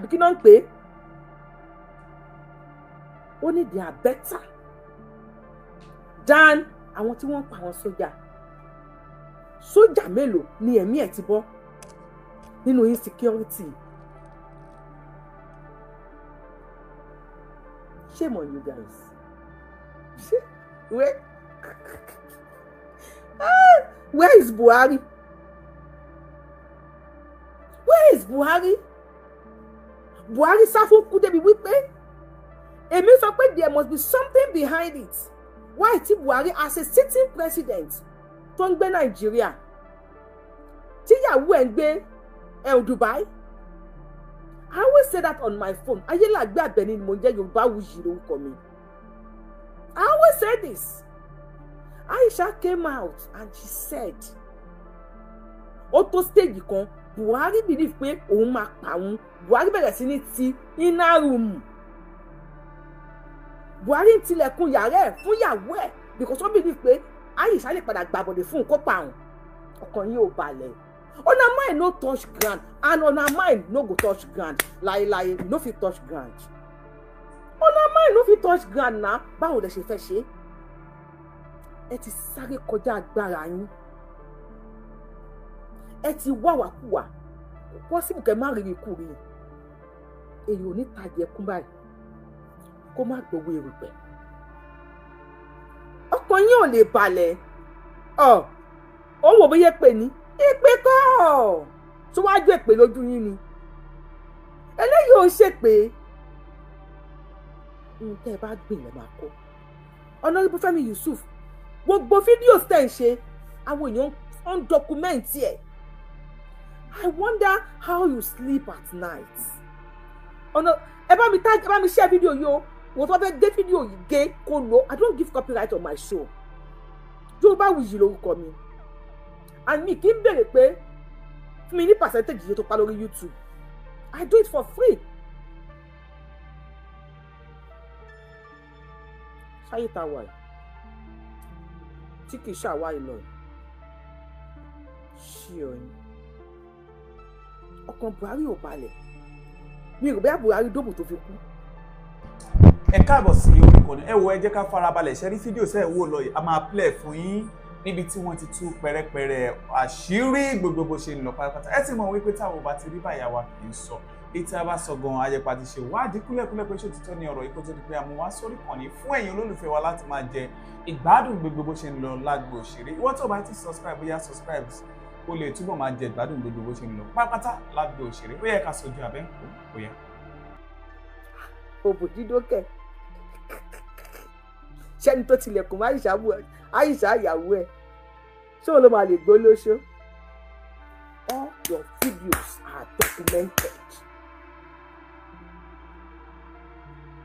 Àbí kí náà ń pè é? Ó ní they are better than àwọn tí wọ́n ń pa àwọn sójà. Sójà mélòó ni ẹ̀mí ẹ̀ ti bọ́ nínú insecurity? Shame on you guys. Where, where is Buhari? Where is Buhari? Buhari sá fún kú débi wípé èmi sọ pé there must be something behind it. Why tí Buhari as a sitting president tó ń gbé Nàìjíríà, tíyàwó ẹ̀ ń gbé ẹ̀ Dubai? I always say that on my phone. Ayélàgbé Àbẹ̀ní ni mo ń jẹ́, Yorùbáwùyí lórúkọ mi. I always say this. Aisha came out and she said, ó tó stage kan, Buhari believe pé òun máa pa òun. Buhari bẹ̀rẹ̀ sí ní ti inner room. Buhari ń tilẹ̀kùn yàrá ẹ̀ fún ìyàwó ẹ̀ because ó believe pé Aisha lè padà gbàbọ̀dẹ̀ fún un kó pa òun. Ọkàn yín ò balẹ̀. Una mind no touch ground, and una mind no go touch ground láéláé. You no fit touch ground. Una mind no fit touch ground na. Báwo lẹ ṣe fẹ́ ṣe? Ẹ ti sáré kọjá agbára yín, ẹ ti wáwàkúwà. Possible kẹ́ má rí ikú rí. Èyí ò ní tàjẹ̀ kún báyìí kó má gbowó erùpẹ̀. Ọkàn yín ò lè balẹ̀. Ọ òun wò bóyá èpè ní èpè kọ́ tó wájú èpè lójú yín ni. Eléyìí ò ń ṣèpè. Ohun tẹ́ ẹ bá gbìn lẹ́ máa kó. Honourable Fẹ́mi Yusuf, gbogbo fídíò tẹ̀ ń ṣe, àwọn èèyàn ń document ẹ̀. I wonder how you sleep at night. Ọ̀nà ẹ bá mi tag, ẹ bá mi share fídíò yìí o. Wọ́n tó bá fẹ́ gé fídíò yìí, gé kó lò. I don't give copyright on my show. Yorùbáwùyí lórúkọ mi, and mi kì í béèrè pé fún mi ní percentage yìí tó pa lórí YouTube. I do it for free. Ṣáyé ta wà yìí tí kì í ṣàwá ìlọ ṣí ọ ni ọkàn Buhari ò balẹ̀. Mi rò bóyá Buhari dóbò tó fi kú. Ẹ káàbọ̀ sí orí ìkànnì. Ẹ wo, ẹ jẹ́ ká farabalẹ̀ ṣe rí fídíò sẹ́ẹ̀ wò lọ yìí. A máa play fún yín níbi tí wọ́n ti tú pẹ̀rẹ̀pẹ̀rẹ̀ àṣírí gbogbo bó ṣe ń lọ pátápátá. Ẹ ti mọ̀ wípé táwọn ò bá ti rí báyà wa kì í sọ ètò àbá sọ gan. Ayẹpa ti ṣe wádìí kúlẹ̀kúlẹ̀ pé ṣòtítọ́ ni ọ̀rọ̀ yìí kó tó di pé a mú wá sórí ìkànnì fún ẹ̀yin olólùfẹ́ wa láti máa jẹ ìgbádùn gbogbo bó ṣe ń lọ lágbo òṣèré. Ìwọ tó bá ti subscribe, bóyá subscribe kó lè túbọ̀ máa jẹ ìgbádùn gbogbo bó ṣe ń lọ pátápátá lágbo òṣèré. Ó yẹ ká sojú abẹ́ ń kó bóyá. Òbò dídókè sẹ́ni tó tilẹ̀kùn mọ́ Àìṣà, Àìṣà ìyàwó ẹ̀, ṣé òun ló máa lè gbó lóṣó? All your videos are documented.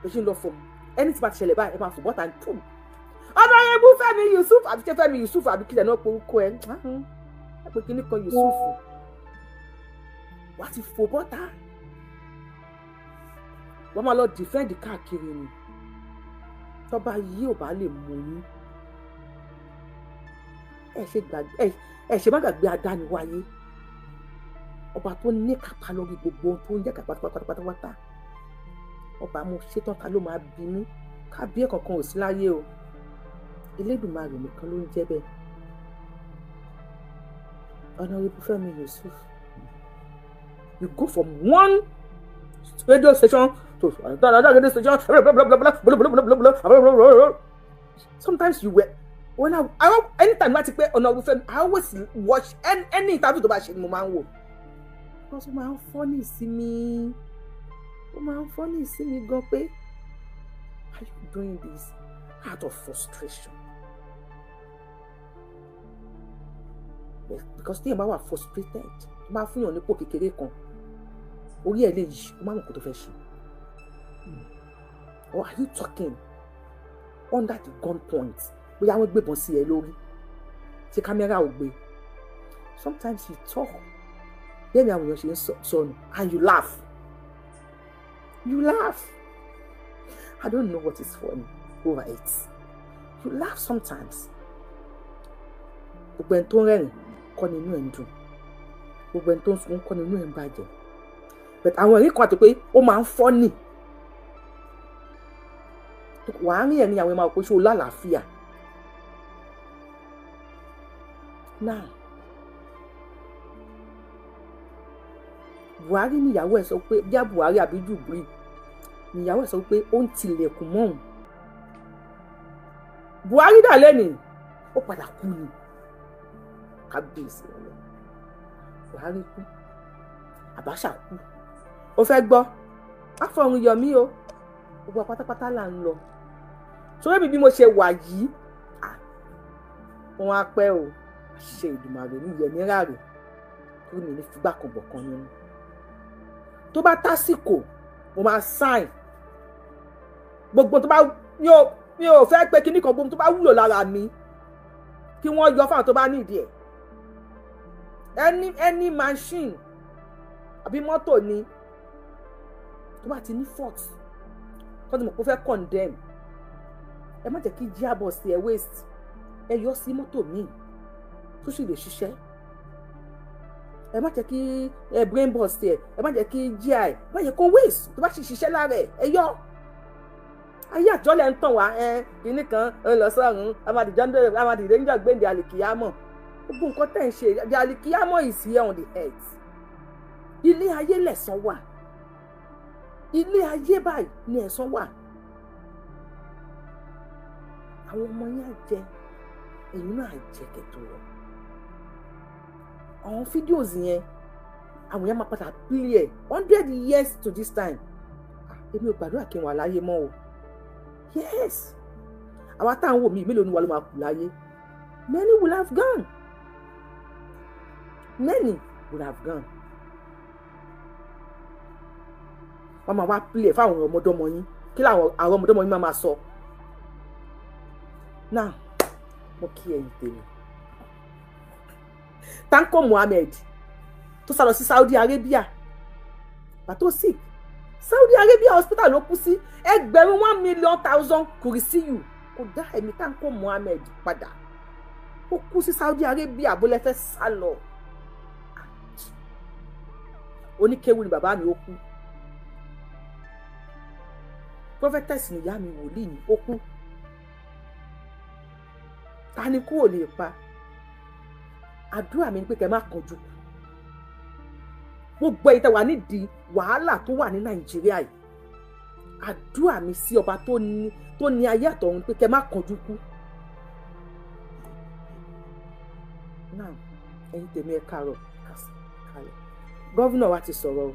Bó ṣe ń lọ fún ẹni tí bá ti ṣẹlẹ̀ báyìí, ẹ máa fò bọ́ta tó. Honourable Fẹ́mi Yusuf, àbí ṣé Fẹ́mi Yusuf, àbí kílẹ̀ náà porúkọ ẹ, ẹ pé kíní kan Yusuf, wàá ti fò bọ́ta, wọ́n máa lọ defend káàkiri ni. Tọ́ba yìí ò bá lè mú yín, ẹ ṣe gbàgbé, ẹ ṣe má gbàgbé adániwáyé, ọba tó ní kápá lórí gbogbo ohun tó ń jẹ́ kápá pátápátápátá. Ọba mo ṣetán, ta ló máa bí mí? Kábíyè kankan ò sí láyé o. Elédùmarè nìkan ló ń jẹ́ bẹ́ẹ̀. Honourable Fẹ́mi Yusuf, you go from one radio station to another radio station. Sometimes you were when I anytime láti pé Honourable Fẹ́mi, I always watch any interview tó bá ṣe ni mo máa ń wò, because ó máa ń funny sí mi, ó máa ń funny sí mi gan pé are you doing this out of frustration? Because téèyàn bá wà frustrated, tó bá fún yàn nípò kékeré kan, orí ẹ̀ lè yí, ó má mọ̀ kó tó fẹ́ ṣe. Or are you talking under the gun point? Bóyá wọ́n gbébọn sí ẹ lórí tí kámẹ́rà ò gbé. Sometimes you talk bẹ́ẹ̀ ni àwọn èèyàn ṣe ń sọnù, and you laugh, you laugh. I don't know what is funny over it. You laugh sometimes. Gbogbo ẹni tó ń rẹ́rìn kọ́ ni inú ẹ̀ ń dùn, gbogbo ẹni tó ń sunkún kọ́ ni inú ẹ̀ ń bàjẹ́. But àwọn ẹ̀rín kan àti pé ó máa ń funny. Wàá rí ẹ̀rín àwọn ẹ̀ máa pé ṣé o lálàáfíà. Now, Buhari níyàwó ẹ̀ sọ pé bí Buhari àbí Jubril níyàwó ẹ̀ sọ pé ó ń tilẹ̀kùn mọ́ òun. Buhari dà lẹ́nìí, ó padà kú ni. Kábíyèsí ọlọ́run. Buhari kú, Abacha kú. Ó fẹ́ gbọ́, àfọ̀run yọ mí o, gbogbo pátápátá là ń lọ. Sórí mi bí mo ṣe wà yìí, wọn á pẹ́ o, ṣe Èdùmàrè ní yẹmí ráre, tó ní fìgbà kan bọ̀ kan nínú. Tó bá tásìkò, mo máa sign. Gbogbo tó bá mi ò fẹ́ pé kíní kan, gbogbo tó bá wúlò lára mi, kí wọ́n yọ fáwọn tó bá nídìí ẹ̀. Any machine àbí mọ́tò ni tó bá ti ní fault, kọ́ ti mọ̀ pé ó fẹ́ condemn, ẹ má jẹ́ kí gearbox ẹ waste, ẹ yọ sí mọ́tò míì tó sì lè ṣiṣẹ́. Ẹ má jẹ́ kí ẹ brain box ẹ, ẹ má jẹ́ kí GI, ẹ má jẹ́ kó waste, tó bá sì ṣiṣẹ́ lára ẹ, ẹ yọ. Ayé àjọ lẹ ń tàn wá, ẹ kìíní kan ẹ lọ sọ́run, amadìjọ́ níjọ́ gbéǹde àlìkìyámọ̀. Gbogbo nǹkan tẹ̀ ń ṣe, the àlìkìyámọ̀ is here on the earth. Ilé ayé lẹ̀san wà. Ilé ayé báyìí ni ẹ̀san wà. Àwọn ọmọ yẹn á jẹ, ẹ̀yin náà á jẹ kẹtù lọ. Àwọn fídíòs yẹn, àwọn yẹn máa padà play ẹ̀ 100 years to this time. Èmi ò gbàdúrà kí n wà láyé mọ́ o. Yes, àwa tá à ń wò mí, mélòó ni wà ló máa kù láyé? Many will have gone. Many will have gone. Wọ́n máa wá play fáwọn ọmọdọ́mọ yín, kí làwọn àwọn ọmọdọ́mọ yín máa sọ. Now, mo kí ẹ̀yin tèmi. Tanko Muhammed tó sá lọ sí Saudi Arabia, pàtó sick, Saudi Arabia hospital ló kú sí, ẹgbẹ̀rún 1,000,000 kùrìsíyù kò dá ẹ̀mí Tanko Muhammed padà. Ó kú sí Saudi Arabia, bó lẹ fẹ́ sá lọ. Oníkéwu ni bàbá mi, ó kú. Prophetess ni ìyá mi, wòlíì ni, ó kú. Ta ni kú ò lè pa? Àdúrà mi ni pé kẹ́ má kánjú. Gbogbo ẹ̀yin tẹ́ wà nídìí wàhálà tó wà ní Nàìjíríà yìí, àdúrà mi sí ọba tó ní ayé àtọ̀run pé kẹ́ má kánjú kú. Now, ẹ̀yin tèmi, ẹ káàárọ̀ kálẹ̀. Gọ́vùnà wa ti sọ̀rọ̀,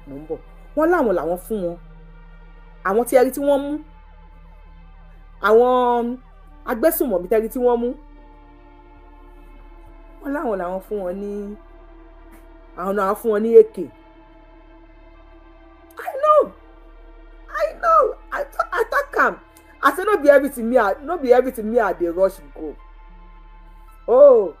mò ń bọ̀. Wọ́n láwọn làwọn fún wọn. Àwọn tí ẹ rí tí wọ́n mú, àwọn agbésùnmọ̀mí tẹ́ rí tí wọ́n mú, wọ́n láwọn làwọn fún wọn ní, àwọn náà fún wọn ní AK. I know, I know, I talk am. I say no be everything me I, no be everything me I dey rush go. Oh,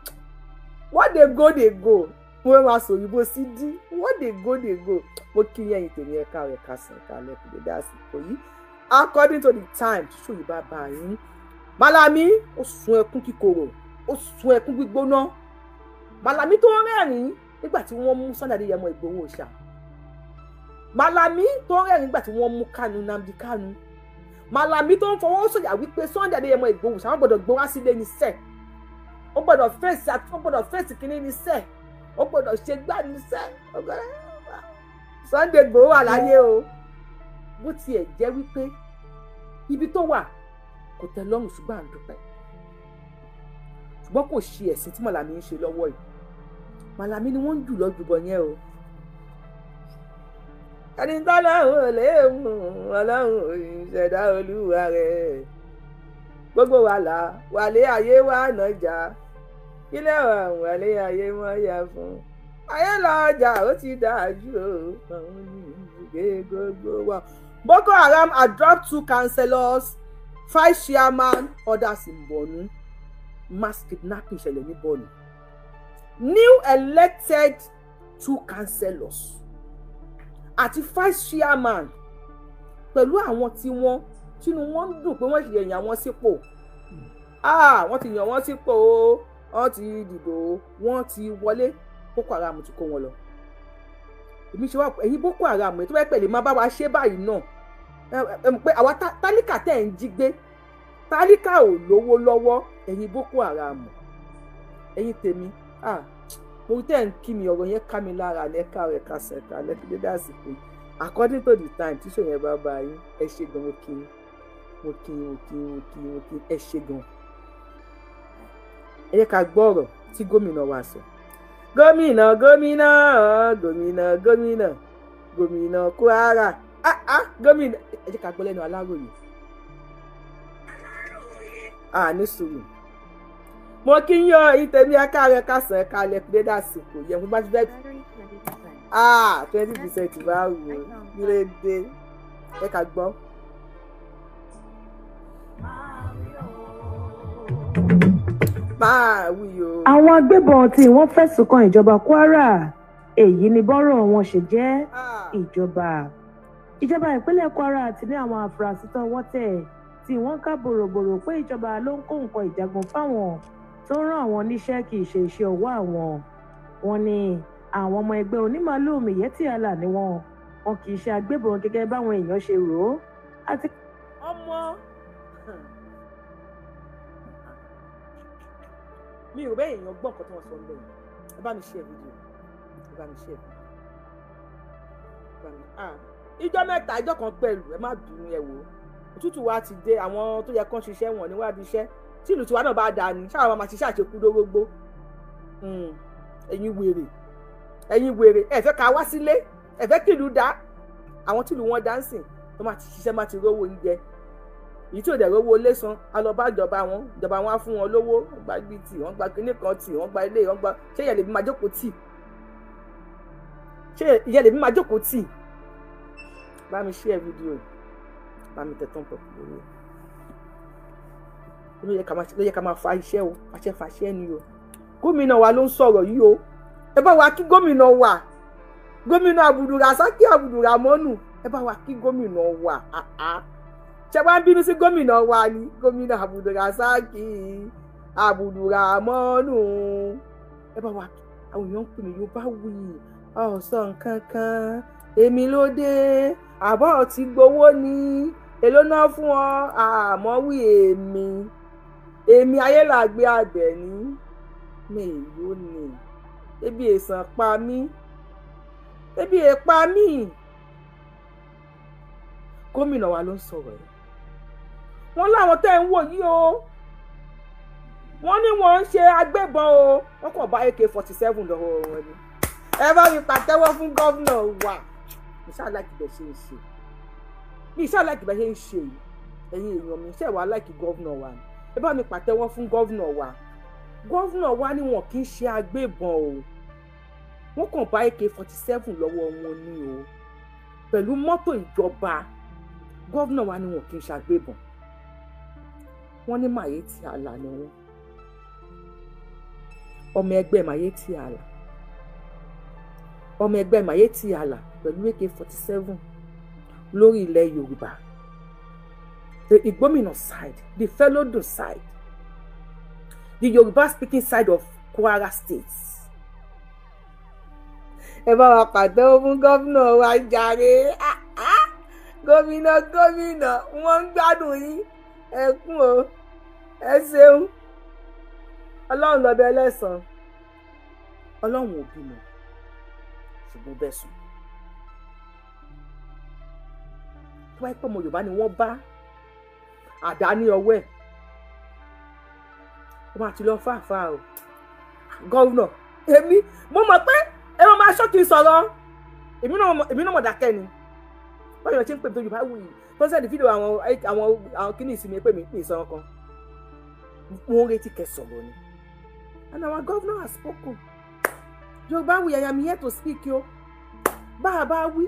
what dey go dey go. Mo máa sọ òyìnbó sí dí. What dey go dey go. Mo kí yẹn tèmi, ẹ káàárọ̀, ẹ káàsán, ẹ káalẹ́, kò lè dá àsìkò yìí. According to the time, ṣíṣò yìí bá bá yín. Malami ó sun ẹkún kíkorò, ó sun ẹkún gbígbóná. Malami tó ń rẹ́rìn-ín nígbà tí wọ́n mú Sunday Adéyẹmọ Ìgbòho Òòṣà. Malami tó ń rẹ́rìn-ín nígbà tí wọ́n mú Kanu, Nnamdi Kanu. Malami tó ń fọwọ́ sọ̀yà wípé Sunday Adéyẹmọ Ìgbòho Òòṣà wọ́n gbọ́dọ̀ gbé wá sílé ní sẹ́ẹ̀. Ó gbọ́dọ̀ fèsì, ó gbọ́dọ̀ fèsì kínní ní sẹ́ẹ̀. Ó gbọ́dọ̀ ṣe gbá ní sẹ́ẹ̀. Sunday Ìgbòho wà láyé o. Bó tiẹ̀ jẹ́ wípé ibi tó wà kò tẹ́ lọ́rùn, ṣùgbọ́n à ń dúpẹ́. Ṣùgbọ́n kò ṣe ẹ̀sìn tí Malami ń ṣe lọ́wọ́ yìí. Malami ni wọ́n ń jù lọ́júbọ yẹn o. Ẹni tọ́lọ́run ò lè mú, ọlọ́run ò ṣẹ̀dá olúwa rẹ̀. Gbogbo wa là wàlé ayé wa nàjà. Ilé ọ̀hún wàlé ayé wọ́n yà fún. Ayé lọ́jà ó ti dájú o. Àwọn ní ibùgbé gbogbo wa. Boko Haram had dropped 2 councillors, 5 chairman, others in Borno. Mass kidnapping ṣẹlẹ̀ ní Borno. New elected 2 councillors àti 5 chairman pẹ̀lú àwọn tí wọ́n tínú wọn ń dùn pé wọ́n ṣe yàn wọ́n sípò. Ah, wọ́n ti yàn wọ́n sípò o, wọ́n ti dìbò, wọ́n ti wọlé, Boko Haram ti kó wọn lọ. Èmi ṣe wá ẹ̀yin Boko Haram ẹ̀ tó bá pẹ̀lẹ́ máa bá wa ṣe báyìí náà, ẹ mọ̀ pé àwa tálíkà tẹ̀ ń jí gbé, tálíkà ò lówó lọ́wọ́. Ẹ̀yin Boko Haram, ẹ̀yin tèmi, mo tẹ̀ ń kí mi, ọ̀rọ̀ yẹn ká mi lára ní ẹ̀ka rẹ̀ kásẹ̀ ẹ̀ka lẹ́kí dédé àsìkò yìí, according to the time tíṣò yẹn bá bá yín. Ẹ ṣe gan, mo kí yín, mo kí yín, mo kí yín, mo kí yín, mo kí yín, ẹ ṣe gan. Ẹ jẹ́ ká gbọ́ ọ̀rọ̀ tí gómìnà wa sọ. Gómìnà, gómìnà, gómìnà, gómìnà, gómìnà Kwara, ah ah, gómìnà, ẹ jẹ́ ká gbọ́ lẹ́nu Aláròyé. Ah, ní sùúrù, mo kí yín ọ, ẹ̀yin tèmi, ẹ káàárọ̀, ẹ káàsán, ẹ káalẹ́, dédé àsìkò yẹn mo bá ti fẹ́. Ah, 20% bá wò ó kílódé? Ẹ ká gbọ́. Máa wí o. Àwọn agbébọn tí wọ́n fẹ̀sùn kan ìjọba Kwara, èyí ni bọ́rọ̀ wọn ṣe jẹ́. Ìjọba ìpínlẹ̀ Kwara ti ní àwọn afurasí tọ́wọ́ tẹ̀ tí wọ́n ká bòròbòrò pé ìjọba ló ń kó nǹkan ìjagun fáwọn tó ń rán àwọn níṣẹ́, kì í ṣe iṣẹ́ ọwọ́ àwọn. Wọ́n ní àwọn ọmọ ẹgbẹ́ onímàálùú Miyetti Allah ni wọ́n, wọn kì í ṣe agbébọn gẹ́gẹ́ báwọn èèyàn ṣe rò ó àti. Ọmọ mi ò bẹ́ẹ̀, èèyàn gbọ́ nǹkan tí wọ́n sọ ń bẹ̀rẹ̀. Ẹ bá mi share fídíò, ẹ bá mi share fídíò, ẹ bá mi. Ah, ìjọ mẹ́ta, ìjọ kan pẹ̀lú, ẹ má bínú. Ẹ wò ó, òtútù wa ti dé. Àwọn tó yẹ kán ṣiṣẹ́ wọn níwájú iṣẹ́ tí ìlú tiwa náà bá dáa ni ṣáà máa ṣiṣẹ́ àṣekúdórógbó. Ẹ̀yin wèrè, ẹ̀yin wèrè, ẹ fẹ́ ká wá sílé, ẹ fẹ́ kí ìlú dá. Àwọn tí ìlú wọn dá ń sìn tó máa ti ṣiṣẹ́, máa ti rówó oúnjẹ, èyí tí ò dẹ̀ rówó ilé san, á lọ bá ìjọba wọn, ìjọba wọn á fún wọn lówó. Wọ́n gba ibi tì, wọ́n gba kinní kan tì, wọ́n gba ilé, wọ́n gba. Ṣé ìyẹn lèmi máa jókòó tì? Ṣé ìyẹn lèmi máa jókòó tì? Bá mi share fídíò yìí, bá mi tẹ̀ tán pọ̀ lórí ẹ̀. Ló yẹ ká máa fa iṣẹ́ o, fàṣẹ fàṣẹ ni o. Gómìnà wa ló ń sọ̀rọ̀ yìí o. Ẹ bá wa kí gómìnà wa, Gómìnà Abdulrasaki Abdulramonu. Ẹ bá wa kí gómìnà wa. Ṣe wá ń bínú sí gómìnà wa ni? Gómìnà Abdulrasaki Abdulramonu, ẹ bá wa. Àwọn èèyàn ń pè mí, Yorùbá wuyì, ọ̀sán nǹkan kan, èmi ló dé, àbọ̀ tí gbowó ni, èló náà fún ọ? Àmọ́ wí, èmi ayélàgbé Àbẹ̀ní mi èyó ni, ebi èsàn pa mí, ebi èpa mí. Gómìnà wa ló ń sọ̀rọ̀ yìí. Wọ́n láwọn tẹ́ ń wò yìí o, wọ́n ní wọ́n ń ṣe agbébọn o, wọ́n kàn bá AK-47 lọ́wọ́ wọn ni. Ẹ bá mi pàtẹ́wọ́ fún gómìnà wa. Mi ṣáà like bẹ̀ ṣe ń ṣe, mi ṣáà like bẹ̀ ṣe ń ṣe yìí. Ẹ̀yin èèyàn mi, ṣe wàá like gómìnà wa ni? Ẹ bá mi pàtẹ́wọ́ fún gómìnà wa. Gómìnà wa ní wọn kì í ṣe agbébọn o, wọ́n kàn bá AK-47 lọ́wọ́ wọn ni o, pẹ̀lú mọ́tò ìjọba. Gómìnà wa ní wọn kì í ṣe agbébọn. Wọ́n ní Miyetti Allah ni wọ́n, ọmọ ẹgbẹ́ Miyetti Allah, ọmọ ẹgbẹ́ Miyetti Allah pẹ̀lú AK-47 lórí ilẹ̀ Yorùbá, the Igbomina side, the Felodun side, the Yoruba speaking side of Kwara State. Ẹ bá wa pàtẹ́wọ́ fún gómìnà wa jàre. Gómìnà, gómìnà, wọ́n ń gbádùn yín. Ẹ kún o, ẹ ṣeun. Ọlọ́run lọ́bẹ̀ ẹlẹ́sàn. Ọlọ́run ò bímọ, ṣùgbọ́n bẹ́ẹ̀ sùn tó wáyé pé ọmọ Yorùbá ni wọ́n bá àdá ní ọwọ́ ẹ̀, ó máa ti lọ fàáfàá o. Governor, èmi mo mọ̀ pé ẹ máa ṣọ́ọ̀kì sọ̀rọ̀, èmi náà mọ̀ dákẹ́ ni. Báyọ̀ ṣe ń pè mí tó Yorùbá wù yìí, tó ń send fídíò àwọn kíní ìsinmi pé mi ìsọ̀rọ̀ kan, mo ń retí kẹ́ sọ̀rọ̀ ni, and our governor has spoken. Yorùbá wù, I am here to speak o. Bá a bá wí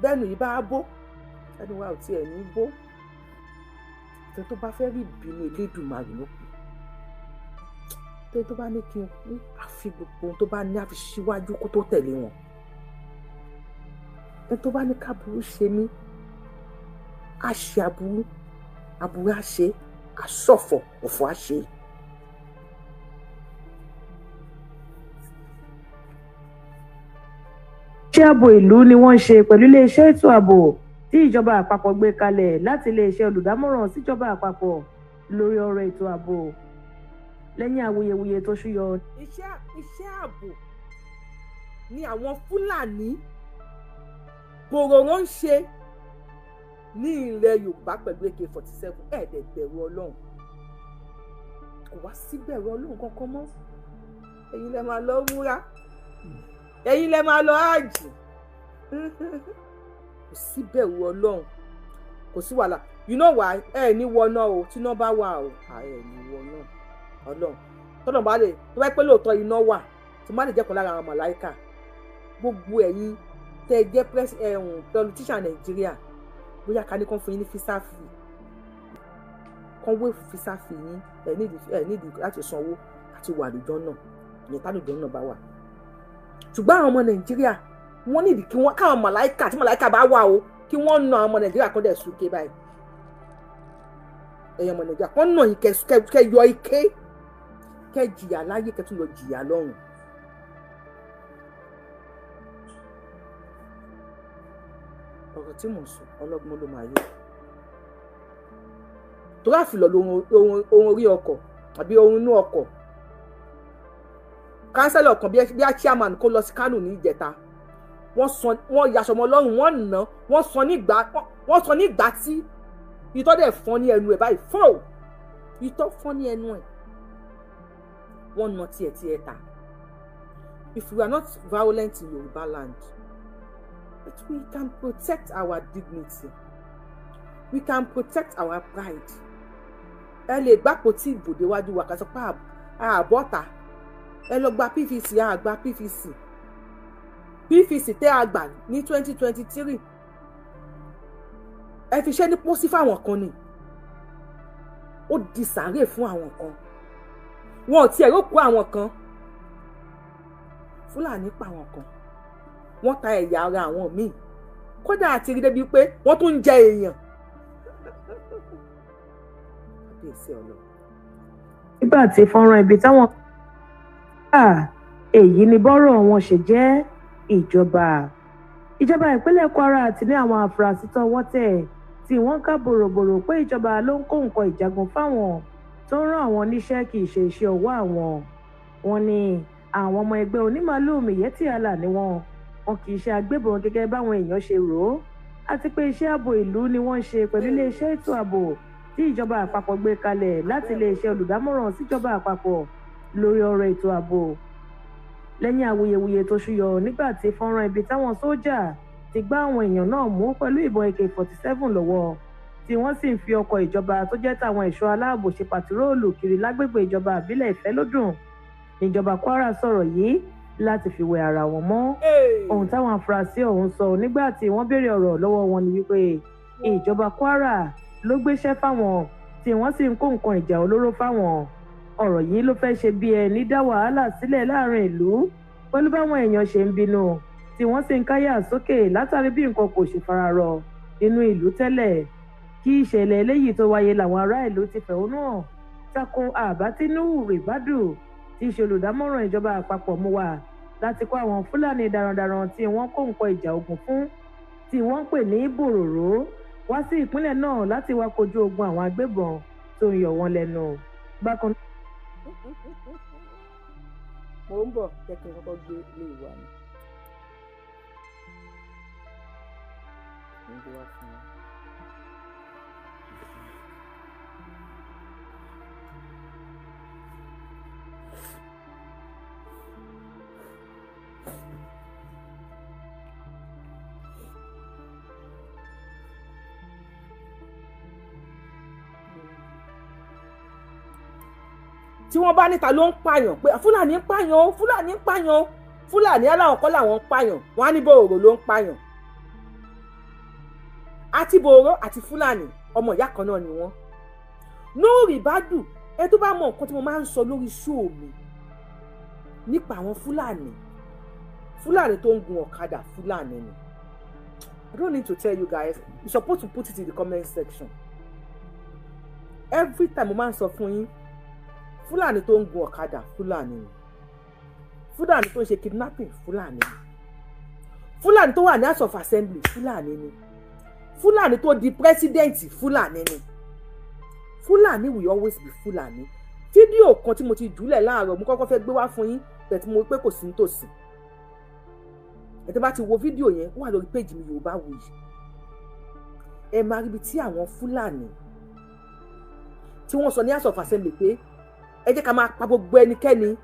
bẹ́ẹ̀ nù yìí, bá a bó ẹnu wa ò tiẹ̀ ní bó. Àti tó bá fẹ́ rí ìbínú Elédùmarè ló kù tó tó bá ní kí n kú, àfi gbogbo ohun tó bá ní àfi síwájú kó tó tẹ̀lé wọn. Ẹni tó bá ní káburú ṣe mí, á ṣe aburú, aburú á ṣe, àṣọ̀fọ̀ ọ̀fọ̀ á ṣe. Iṣẹ́ ààbò ìlú ni wọ́n ń ṣe pẹ̀lú iléeṣẹ́ ètò ààbò tí ìjọba àpapọ̀ gbé kalẹ̀ láti iléeṣẹ́ olùdámọ̀ràn síjọba àpapọ̀ lórí ọ̀rọ̀ ètò ààbò. Lẹ́yìn awuyewuye tó ṣúyọ Iṣẹ́ ààbò ni àwọn Fúlàní bòròró ń ṣe ní ilẹ̀ Yorùbá pẹ̀lú AK-47. Ẹ̀ẹ́dẹ̀ bẹ̀rù Ọlọ́run, kò wá sí bẹ̀rù Ọlọ́run kankan mọ́. Ẹ̀yin lẹ máa lọ múra, ẹ̀yin lẹ máa lọ ájì. Kò sí bẹ̀rù Ọlọ́run, kò sí wàhálà. You know why? Ẹ ní wọná o. Tí iná bá wà o, ẹ ní wọná. Ọlọ́run tọ́nà bá lè tó bá pẹ́ lóòótọ́ iná wà tí má lè jẹ́ kan lára àwọn màláìkà. Gbogbo ẹ̀yin tẹ́ ẹ jẹ́ politician Nàìjíríà, bóyá ká ní kán fún yín ní visa fee, kán wé visa fee yín, ẹ nídìí láti sanwó àti wà lójọ́ náà, ìyẹn tálùjọ́ náà bá wà. Ṣùgbọ́n àwọn ọmọ Nàìjíríà, wọ́n nídìí kí wọ́n káwọn màláìkà, tí màláìkà bá wà o, kí wọ́n na àwọn ọmọ Nàìjíríà kan dẹ̀ súnké báyìí. Ẹ̀yin ọmọ Nàìjíríà, kán nà yín, kẹ́ yọ ike, kẹ́ jìyà láyé, kẹ́ tún lọ jìyà lọ́run. Ọ̀rọ̀ tí mò ń sọ, ọlọ́gbọ́n ló máa yé. Torí àfilọ̀ lohun orí ọkọ̀ àbí ohun inú ọkọ̀. Councillor kan bí a chairman kó lọ sí Kánò ní ìjẹta, wọ́n sọ, wọ́n yaṣọ ọmọ ọlọ́run, wọ́n nà, wọ́n sọ nígbà tí itọ́ dẹ̀ fọ́n ní ẹnu ẹ̀ báyìí fọ́, itọ́ fọ́n ní ẹnu ẹ̀, wọ́n nà tiẹ̀ tiẹ̀ ta. If we are not violent in Yoruba land, but we can protect our dignity, we can protect our pride. Ẹ lè gbàpò tí ìbò déwájú wa, ká sọ pé àbọ̀tà, ẹ lọ gba PVC. Àgbà PVC, PVC tẹ́ a gbà ní 2023, ẹ fi ṣẹ́ ní pósí fáwọn kan ni, ó di sàárè fún àwọn kan. Wọn ò tiẹ̀ rókò àwọn kan. Fúlàní pa àwọn kan, wọ́n ta ẹ̀yà ara àwọn míì. Kódà àti rí débi pé wọ́n tún ń jẹ èèyàn. Kábíyèsí ọlọ. Nígbà tí fọ́nrán ibi táwọn èyí ni bọ́rọ̀ wọn ṣe jẹ́. Ìjọba ìpínlẹ̀ Kwara ti ní àwọn afurasí tọ́wọ́ tẹ̀ tí wọ́n ká bòròbòrò pé ìjọba ló ń kó nǹkan ìjagun fáwọn tó ń rán àwọn níṣẹ́, kì í ṣe iṣẹ́ ọwọ́ àwọn. Wọ́n ní àwọn ọmọ ẹgbẹ́ onímàálùú Miyetti Allah ni wọ́n, wọn kì í ṣe agbébọn gẹ́gẹ́ báwọn èèyàn ṣe rò ó, àti pé iṣẹ́ ààbò ìlú ni wọ́n ń ṣe pẹ̀lú iléeṣẹ́ ètò ààbò tí ìjọba àpapọ̀ gbé kalẹ̀ láti iléeṣẹ́ olùdámọ̀ràn síjọba àpapọ̀ lórí ọ̀rọ̀ ètò ààbò. Lẹ́yìn awuyewuye tó ṣúyọ nígbà tí fọ́nrán ibi táwọn sójà ti gbá àwọn èèyàn náà mú pẹ̀lú ìbọn AK-47 lọ́wọ́, tí wọ́n sì ń fi ọkọ̀ ìjọba tó jẹ́ tàwọn ẹ̀ṣọ́ aláàbò ṣe pàtiróòlù kiri lágbègbè ìjọba àbílẹ̀ Ìfẹ́lódùn, níjọba Kwara sọ̀rọ̀ yìí láti fi wẹ ara wọn mọ́. Ohun táwọn afurasí ọ̀hún sọ nígbà tí wọ́n béèrè ọ̀rọ̀ lọ́wọ́ wọn ni wípé ìjọba Kwara ló gbéṣẹ́ fáwọn, tí wọ́n sì ń kó nǹkan ìjà olóró fáwọn. Ọ̀rọ̀ yìí ló fẹ́ ṣe bí ẹni dá wàhálà sílẹ̀ láàrin ìlú, pẹ̀lú báwọn èèyàn ṣe ń bínú tí wọ́n sì ń káyà sókè látàrí bí nǹkan kò ṣe fararọ nínú ìlú tẹ́lẹ̀. Kí ìṣẹ̀lẹ̀ eléyìí tó wáyé làwọn ará ìlú ti fẹ̀hónú hàn tako àbá tí Nuhu Ribadu, tí í ṣe olùdámọ̀ràn ìjọba àpapọ̀, mú wá láti kó àwọn Fúlàní darandaran tí wọ́n kó nǹkan ìjà ogun fún, tí wọ́n ń pè ní bòròró, wá sí ìpínlẹ̀ náà láti wá kojú ogun àwọn agbébọn tó ń yọ wọ́n lẹ́nu. Bákan Mo ń bọ̀, jẹ́ kí n kọ́kọ́ gbé ilé ìwà mi. Mo ń gbé wá fún yín. Tí wọ́n bá níta ló ń pààyàn pé Fúlàní ń pààyàn o, Fúlàní ń pààyàn o, Fúlàní aláwọn kọ́ làwọn ń pààyàn, wọ́n á ní bòrò ló ń pààyàn. Àti bòrò àti Fúlàní, ọmọ ìyá kan náà ni wọ́n. Nuhu Ribadu, ẹ tó bá mọ nǹkan tí mo máa ń sọ lórí show mi nípa àwọn Fúlàní, Fúlàní tó ń gun ọ̀kadà, Fúlàní ni. I don't need to tell you guys, you supposed to put it in the comment section. Every time mo máa ń sọ fún yín, Fúlàní tó ń gun ọ̀kadà, Fúlàní ni. Fúlàní tó ń ṣe kidnapping, Fúlàní ni. Fúlàní tó wà ní House of Assembly, Fúlàní ni. Fúlàní tó di president, Fúlàní ni. Fúlàní will always be Fúlàní. Fídíò kan tí mo ti jùlẹ̀ láàárọ̀, mo kọ́kọ́ fẹ́ gbé wá fún yín tẹ̀tí mo pé kò sí nítòsí. Ẹ tẹ́ bá ti wo fídíò yẹn, ó wà lórí péjì mi, Yorùbáwùyí. Ẹ máa ríbi tí àwọn Fúlàní tí wọ́n sọ ní House of Assembly pé ẹ jẹ́ ká máa pa gbogbo ẹnikẹ́ni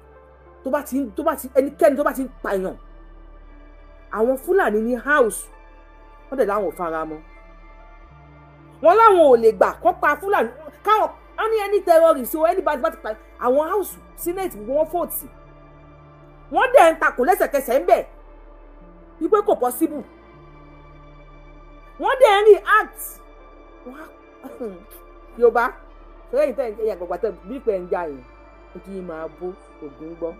tó bá ti ẹnikẹ́ni tó bá ti ń pààyàn. Àwọn Fúlàní ní house, wọ́n dẹ̀ láwọn ò fara mọ́, wọ́n láwọn ò lè gbà kó pa Fúlàní, káwọn wọ́n ní ẹni terrorist o, ẹni bá ti pa. Àwọn house, senate, gbogbo wọn vote, wọ́n dẹ̀ ń takò lẹ́sẹ̀kẹsẹ̀ ń bẹ̀ wípé kò possible. Wọ́n dẹ̀ ń react. Yorùbá sẹ́yìn tẹ́ ẹ̀yà gbọ̀gbà tẹ́ bí pé ń jà yẹn, ojú yìí máa bó ògùn gbọ́.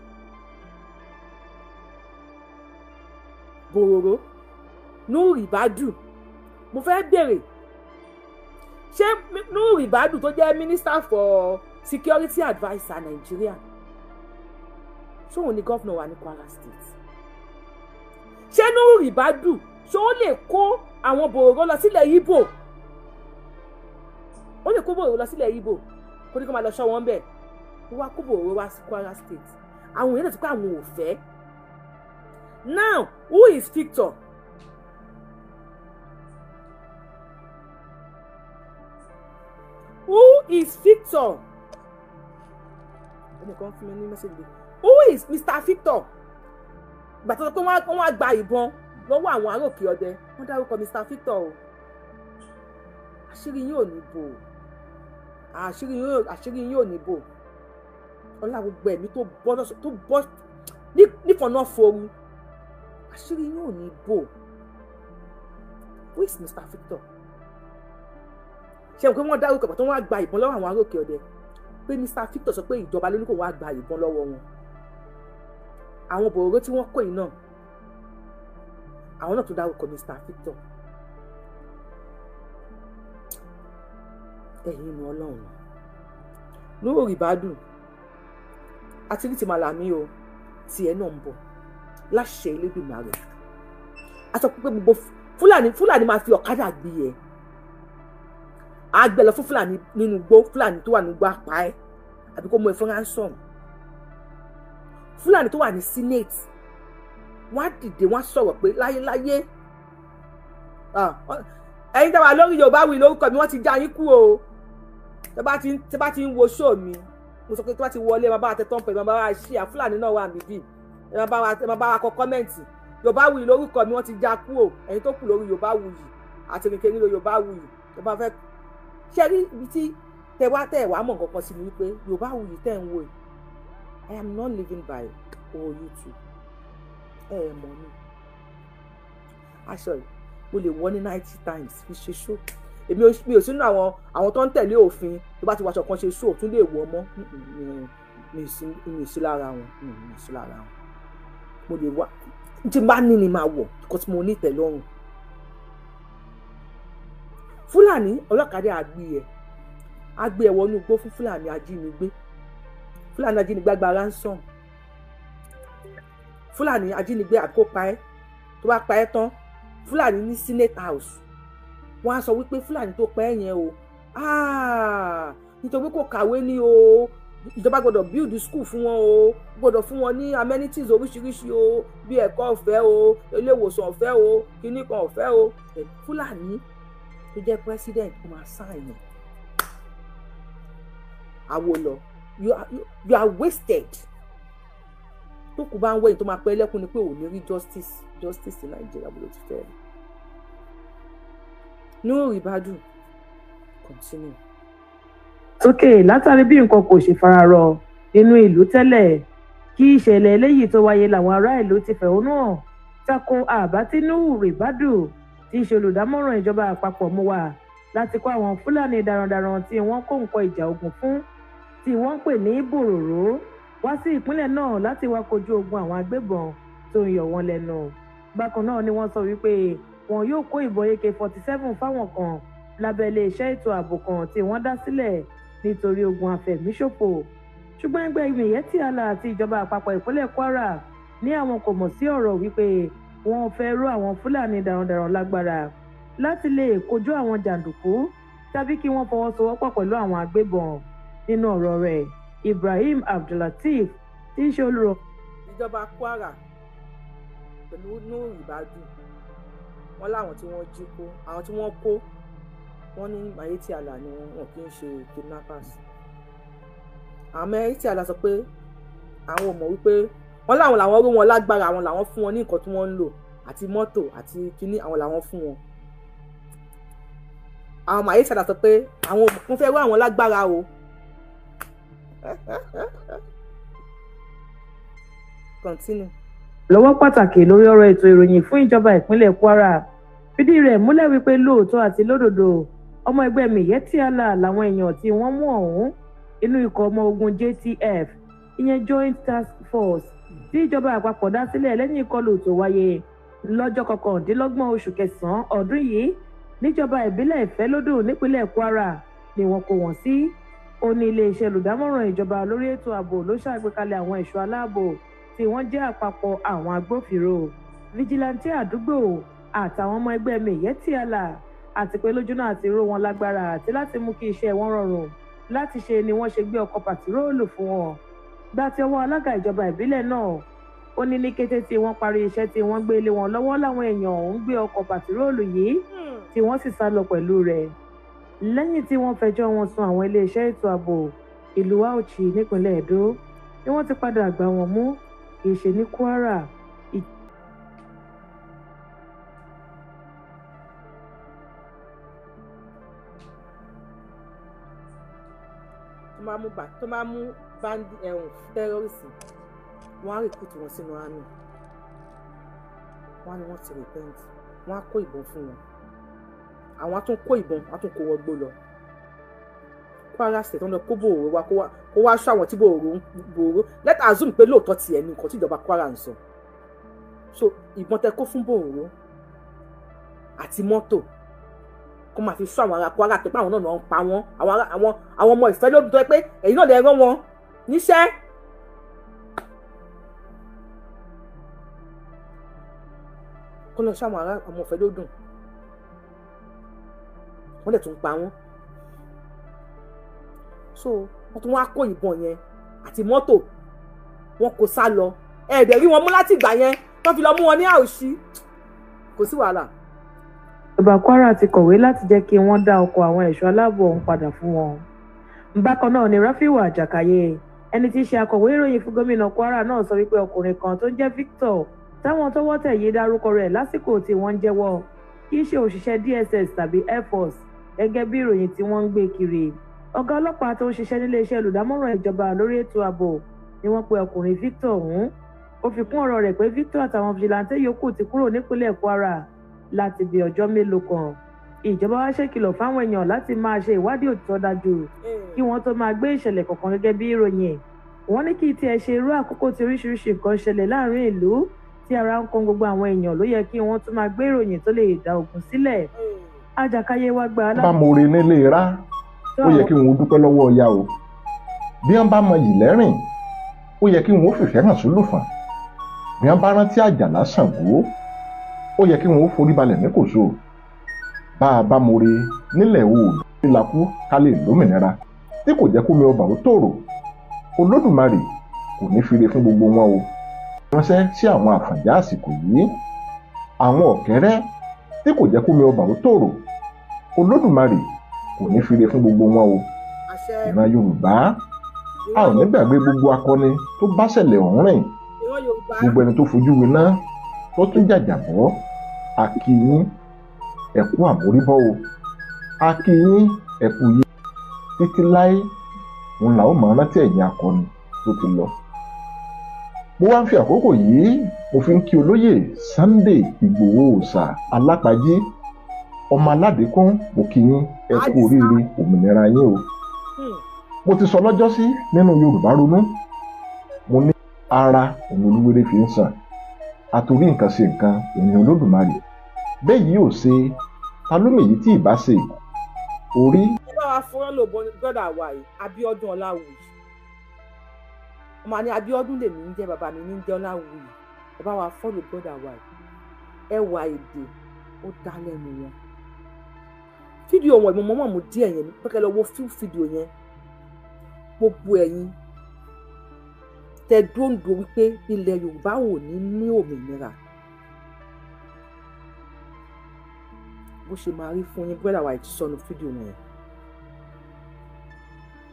Bòròró Nuhu Ribadu, mo fẹ́ bèrè, ṣé Nuhu Ribadu tó jẹ́ minister for security adviser Nigeria, ṣóun ni governor wa ní Kwara State? Ṣé Nuhu Ribadu, ṣó ó lè kó àwọn bòròró lọ sílẹ̀ Ìgbò? Ó lè kó bòròró lọ sílẹ̀ Ìgbò, kó ní kó máa lọ ṣọ́ wọn bẹ́ẹ̀? Ó wá kó bòròró wá sí Kwara State, àwọn èèyàn ti pé àwọn ò fẹ́. Now, who is Victor? Who is Victor? Ẹnìkan fún mi ní message. Who is Mr. Victor? Gbàtọ́ sọ pé wọ́n á gba ìbọn lọ́wọ́ àwọn ará Òkè Ọdẹ, wọ́n dárúkọ Mr. Victor o. Àṣírí yín ò ní bò, àṣírí yín ò ní bò. Ọlá gbogbo ẹ̀mí tó bọ́ tó bọ́ nífọ̀nà foru, àṣírí yín ò ní bò. Who is Mr. Victor? Ṣe pé wọ́n dárúkọ pàtó wọ́n á gba ìbọn lọ́wọ́ àwọn ará Òkè Ọdẹ, pé Mr. Victor sọ pé ìjọba ló ní kó wọ́n á gba ìbọn lọ́wọ́ wọn. Àwọn bòròró tí wọ́n kó yìí náà, àwọn náà tó dárúkọ Mr. Victor. Ẹ̀yin inú Ọlọ́run, Nuhu Ribadu àti rí ti Màlàmí o, tiẹ̀ náà ń bọ̀ láṣẹ Elédùmarè. A sọ pé gbogbo Fúlàní máa fi ọ̀kadà gbé ẹ, àgbẹ̀ lọ fún Fúlàní nínú igbó. Fúlàní tó wà nínú igbó apá ẹ, àbí kó mú ẹ fún ransom. Fúlàní tó wà ní senate, wọ́n á dìde, wọ́n á sọ̀rọ̀ pé láyéláyé. Ẹ̀yin tẹ́ wà lórí Yorùbáwùyí lórúkọ mi, wọ́n ti já yín kú o. Tẹ́ bá ti ń wo show mi, mo sọ pé tó bá ti wọlé, ẹ máa bá wa tẹ tọ́ǹpẹ̀, ẹ máa bá wa ṣí à. Fúlàní náà wà níbí, ẹ máa bá wa kọ comment. Yorùbáwùyí lórúkọ mi, wọ́n ti já kú o. Ẹ̀yin tó kù lórí Yorùbáwùyí àti kékeré lórí Yorùbáwùyí, tó bá fẹ́ ṣe rí ibi tí tẹ wá tẹ wàá mọ̀ nǹkan kan sí mi wípé Yorùbáwùyí tẹ̀ ń wò yìí, I am not living by owó YouTube. Ẹ ẹ mọ̀ mi, aṣọ yìí, mo lè wọ̀ ní 90 times fi ṣe show. Èmi mi ò sínú àwọn tó ń tẹ̀lé òfin, tó bá ti wàṣọ kan ṣe show, tún lè wọ̀ mọ́. Mi ì sí lára wọn, mi ì sí lára wọn. Mo lè wá tí n bá ní ni máa wọ̀ because mo ní ìtẹ́lọ́rùn. Fúlàní ọlọ́kadà àgbé ẹ̀, àgbé ẹ̀ wọnú igbó fún Fúlàní ajínigbé. Fúlàní ajínigbé gba ransom. Fúlàní ajínigbé àkó pa ẹ́, tó bá pa ẹ́ tán, Fúlàní ní senate house, wọ́n á sọ wípé Fúlàní tó pa ẹ́ yẹn o, nítorí kò kàwé ní o, ìjọba gbọ́dọ̀ build school fún wọn o, gbọ́dọ̀ fún wọn ní amenities oríṣiríṣi o, bí ẹ̀kọ́ ọ̀fẹ́ o, ilé ìwòsàn ọ̀fẹ́ o, kíní kan ọ̀fẹ́ o. Fúlàní tó jẹ́ president, ó máa sign ẹ̀. Àwo lọ, you are wasted. Tó kù bá ń wẹ̀yìn tó máa pẹ́ lẹ́kùn ni pé ò ní rí justice. Justice ní Nàìjíríà bó ló ti fẹ́ rí? Nuhu Ribadu, continue. Sókè látàrí bí nǹkan kò ṣe fararọ nínú ìlú tẹ́lẹ̀ kí ìṣẹ̀lẹ̀ eléyìí tó wáyé, làwọn ará ìlú ti fẹ̀hónú hàn tako àbá tí Nuhu Ribadu, tí í ṣe olùdámọ̀ràn ìjọba àpapọ̀, mú wá láti kó àwọn Fúlàní darandaran tí wọ́n kó nǹkan ìjà ogun fún, tí wọ́n ń pè ní bòròró, wá sí ìpínlẹ̀ náà láti wá kojú ogun àwọn agbébọn tó ń yọ wọ́n lẹ́nu. Bákan náà ni wọ́n sọ wípé wọn yóò kó ìbọn AK-47 fáwọn kan lábẹ́ iléeṣẹ́ ètò ààbò kan tí wọ́n dá sílẹ̀ nítorí ogun àfẹ̀míṣòfò. Ṣùgbọ́n ẹgbẹ́ Miyetti Allah àti ìjọba àpapọ̀ ìpínlẹ̀ Kwara ní àwọn kò mọ̀ sí ọ̀rọ̀ wípé Wọ́n fẹ́ ró àwọn Fúlàní darandaran lágbára láti lè kojú àwọn jàǹdùkú tàbí kí wọ́n fọwọ́sowọ́pọ̀ pẹ̀lú àwọn agbébọn. Nínú ọ̀rọ̀ rẹ̀, Ibrahim Abdullateef tí í ṣe olùrọ̀. Ìjọba Kwara pẹ̀lú Nuhu Ribadu, wọ́n láwọn tí wọ́n jí kó, àwọn tí wọ́n kó, wọ́n ní Miyetti Allah ni wọn kì í ṣe kidnappers. Àwọn Miyetti Allah sọ pé àwọn ò mọ̀ wípé wọ́n láwọn làwọn ró wọn lágbára, àwọn làwọn fún wọn ní nǹkan tí wọ́n ń lò àti mọ́tò àti kíní, àwọn làwọn fún wọn. Àwọn Miyetti Allah sọ pé àwọn ò fẹ́ ró àwọn lágbára o. Continue. Lọ́wọ́ pàtàkì lórí ọ̀rọ̀ ètò ìròyìn fún ìjọba ìpínlẹ̀ Kwara fìdí rẹ̀ múlẹ̀ wípé lóòótọ́ àti lódodo ọmọ ẹgbẹ́ Miyetti Allah làwọn èèyàn tí wọ́n mú ọ̀hún inú ikọ̀ ọmọ ogun JTF, ìyẹn Joint Task Force, tí ìjọba àpapọ̀ dá sílẹ̀ lẹ́yìn ìkọlù tó wáyé lọ́jọ́ 29 oṣù kẹsàn-án ọdún yìí níjọba ìbílẹ̀ Ìfẹ́lódùn nípínlẹ̀ Kwara ni wọ́n kó wọn sí. Ó ní iléeṣẹ́ olùdámọ̀ràn ìjọba lórí ètò ààbò ló ṣàgbékalẹ̀ àwọn ẹ̀ṣọ́ aláàbò tí wọ́n jẹ́ àpapọ̀ àwọn agbófinró, fìjìláńtì àdúgbò àtàwọn ọmọ ẹgbẹ́ Miyetti Allah, àti pé lójúnà àti ró wọn lágbára àti láti mú kí iṣẹ́ wọn rọrùn láti ṣe ni wọ́n ṣe gbé ọkọ̀ pàtiróòlù fún wọn. Gba ti ọwọ́ alága ìjọba ìbílẹ̀ náà, ó ní ní kété tí wọ́n parí iṣẹ́ tí wọ́n gbé lé wọn lọ́wọ́ láwọn èèyàn ọ̀hún gbé ọkọ̀ pàtiróòlù yìí tí wọ́n sì sá lọ pẹ̀lú rẹ̀. Lẹ́yìn tí wọ́n fẹjọ́ wọn sùn àwọn iléeṣẹ́ ètò ààbò ìlú Auchi nípínlẹ̀ Edo ni wọ́n ti padà gbá wọn mú, kì í ṣe ní Kwara. Tó máa mú bandi ẹ̀hún tẹ́rọ́rìsì, wọ́n á rìkútù wọn sínú àmì, wọ́n á ní wọ́n ti repent, wọ́n á kó ìbọn fún wọn, àwọn á tún kó ìbọn, á tún kó wọn gbó lọ. Kwara State wọ́n lọ kó Bòòrò wa kó wá ṣọ́ àwọn tí Bòòrò. Let assume pé lóòótọ́ tiẹ̀ ní nǹkan tí ìjọba Kwara ń sọ. So ìbọn tẹ kó fún Bòòrò àti mọ́tò kó máa fi ṣọ́ àwọn ará Kwara tó pé àwọn náà ń pa wọ́n, àwọn ọmọ ìfẹ́ lódún tó yẹ pé èyí náà lè rán wọn níṣẹ́. Kó lọ ṣọ́ àwọn ará ọmọ ìfẹ́ lódún, wọ́n lè tún pa wọ́n. So wọ́n tún wá kó ìbọn yẹn àti mọ́tò, wọn kò sá lọ. Ẹ̀ẹ́dẹ̀ rí wọn mú láti ìgbà yẹn tó fi lọ mú wọn ní Àòṣì, kò sí wàhálà. Ìjọba Kwara ti kọ̀wé láti jẹ́ kí wọ́n dá ọkọ̀ àwọn ẹ̀ṣọ́ aláàbò ọ̀hún padà fún wọn. Bákan náà ni Rafiu Àjàkáyé, ẹni tí í ṣe akọ̀wé ìròyìn fún gómìnà Kwara náà sọ wípé ọkùnrin kan tó ń jẹ́ Victor táwọn tọ́wọ́ tẹ̀ yìí dárúkọ rẹ̀ lásìkò tí wọ́n ń jẹ́wọ́ kì í ṣe òṣìṣẹ́ DSS tàbí Air Force gẹ́gẹ́ bí ìròyìn tí wọ́n ń gbé kiri. Ọ̀gá ọlọ́pàá tó ń ṣiṣẹ́ níléeṣẹ́ olùdámọ̀ràn ìjọba lórí ètò ààbò ni wọ́n pe ọkùnrin Victor ọ̀hún. Ó fi kún ọ̀rọ̀ rẹ̀ pé Victor àtàwọn fìjìláńtẹ́ yòókù ti kúrò nípínlẹ̀ Kwara láti bí ọjọ́ mélòó kan. Ìjọba wá ṣèkìlọ̀ fáwọn èèyàn láti máa ṣe ìwádìí òtítọ́ dájú kí wọ́n tó máa gbé ìṣẹ̀lẹ̀ kọ̀ọ̀kan gẹ́gẹ́ bí ìròyìn. Wọ́n ní kí tiẹ̀ ṣe irú àkókò tí oríṣiríṣi nǹkan ṣẹlẹ̀ láàrin ìlú tí ara ń kan gbogbo àwọn èèyàn ló yẹ kí wọ́n tún máa gbé ìròyìn tó lè dá ogun sílẹ̀. Àjàkáyé wá gba aláàbò. Bá mo re nílé rá, ó yẹ kí wọn dúpẹ́ lọ́wọ́ ọya o. Bí wọ́n bá mọ yìí lẹ́rìn, ó yẹ kí wọn ó fìfẹ́ hàn sólùfọ̀n. Bí wọ́n bá rántí Àjàlá Ṣàngó, ó yẹ kí wọn ó forí balẹ̀ ní kòso. Bá a bá mo re nílẹ̀ Oòduà nílakú ká lè lómìnira tí kò jẹ́ kómi ọba ó tòrò. Olódùmarè kò ní fire fún gbogbo wọn o. Ránṣẹ́ sí àwọn àfànjá àsìkò yìí, àwọn ọ̀kẹ́rẹ́ tí kò jẹ́ kómi ọba ó tòrò. Olódùmarè kò ní fire fún gbogbo wọn o. Ìran Yorùbá, a ò ní gbàgbé gbogbo akọni tó bá ṣẹlẹ̀ ọ̀hún rìn, gbogbo ẹni tó fojú winá tó tún jàjàbọ́. A kí yín, ẹ kú àmóríbọ́ o. A kí yín, ẹ kú yí. Títí láé òun là ó máa rántí ẹ̀yin akọni tó ti lọ. Mo wá ń fi àkókò yìí mo fi ń kí olóyè Sunday Ìgbòho Òòṣà Alápàjí ọmọ aládìkún, mo kí yín, ẹ kú oríire òmìnira yín o. Mo ti sọ lọ́jọ́sí nínú Yorùbá Ronú, mo ní ara òun olúwere fi ń sàn, àtòrí nǹkan ṣe nǹkan òun Olódùmarè. Bẹ́ẹ̀ yìí ò ṣe ta ló mèyí tí ì bá ṣe orí. Ẹ bá wa fọwọ́ lò brọ́dà wa yìí, Abíọ́dún Ọláwuyì. Ọmọ àní Abíọ́dún lèmi ń jẹ́, bàbá mi ní ń jẹ́ Ọláwuyì. Ẹ bá wa fọ́lò brọ́dà wa yìí. Ẹwà èdè ó dá lẹ́nu wọn. Fídíò wọn ìmọ̀ mọ́mọ́ mú díẹ̀ yẹn pẹ́kẹ́ lọ wo fídíò yẹn. Gbogbo ẹ̀yin tẹ dóńdó wípé ilẹ̀ Yorùbá ò ní ní òmìnira, bó ṣe máa rí fún yín brother wa ìtúsọ́nù fídíò wọn yẹn,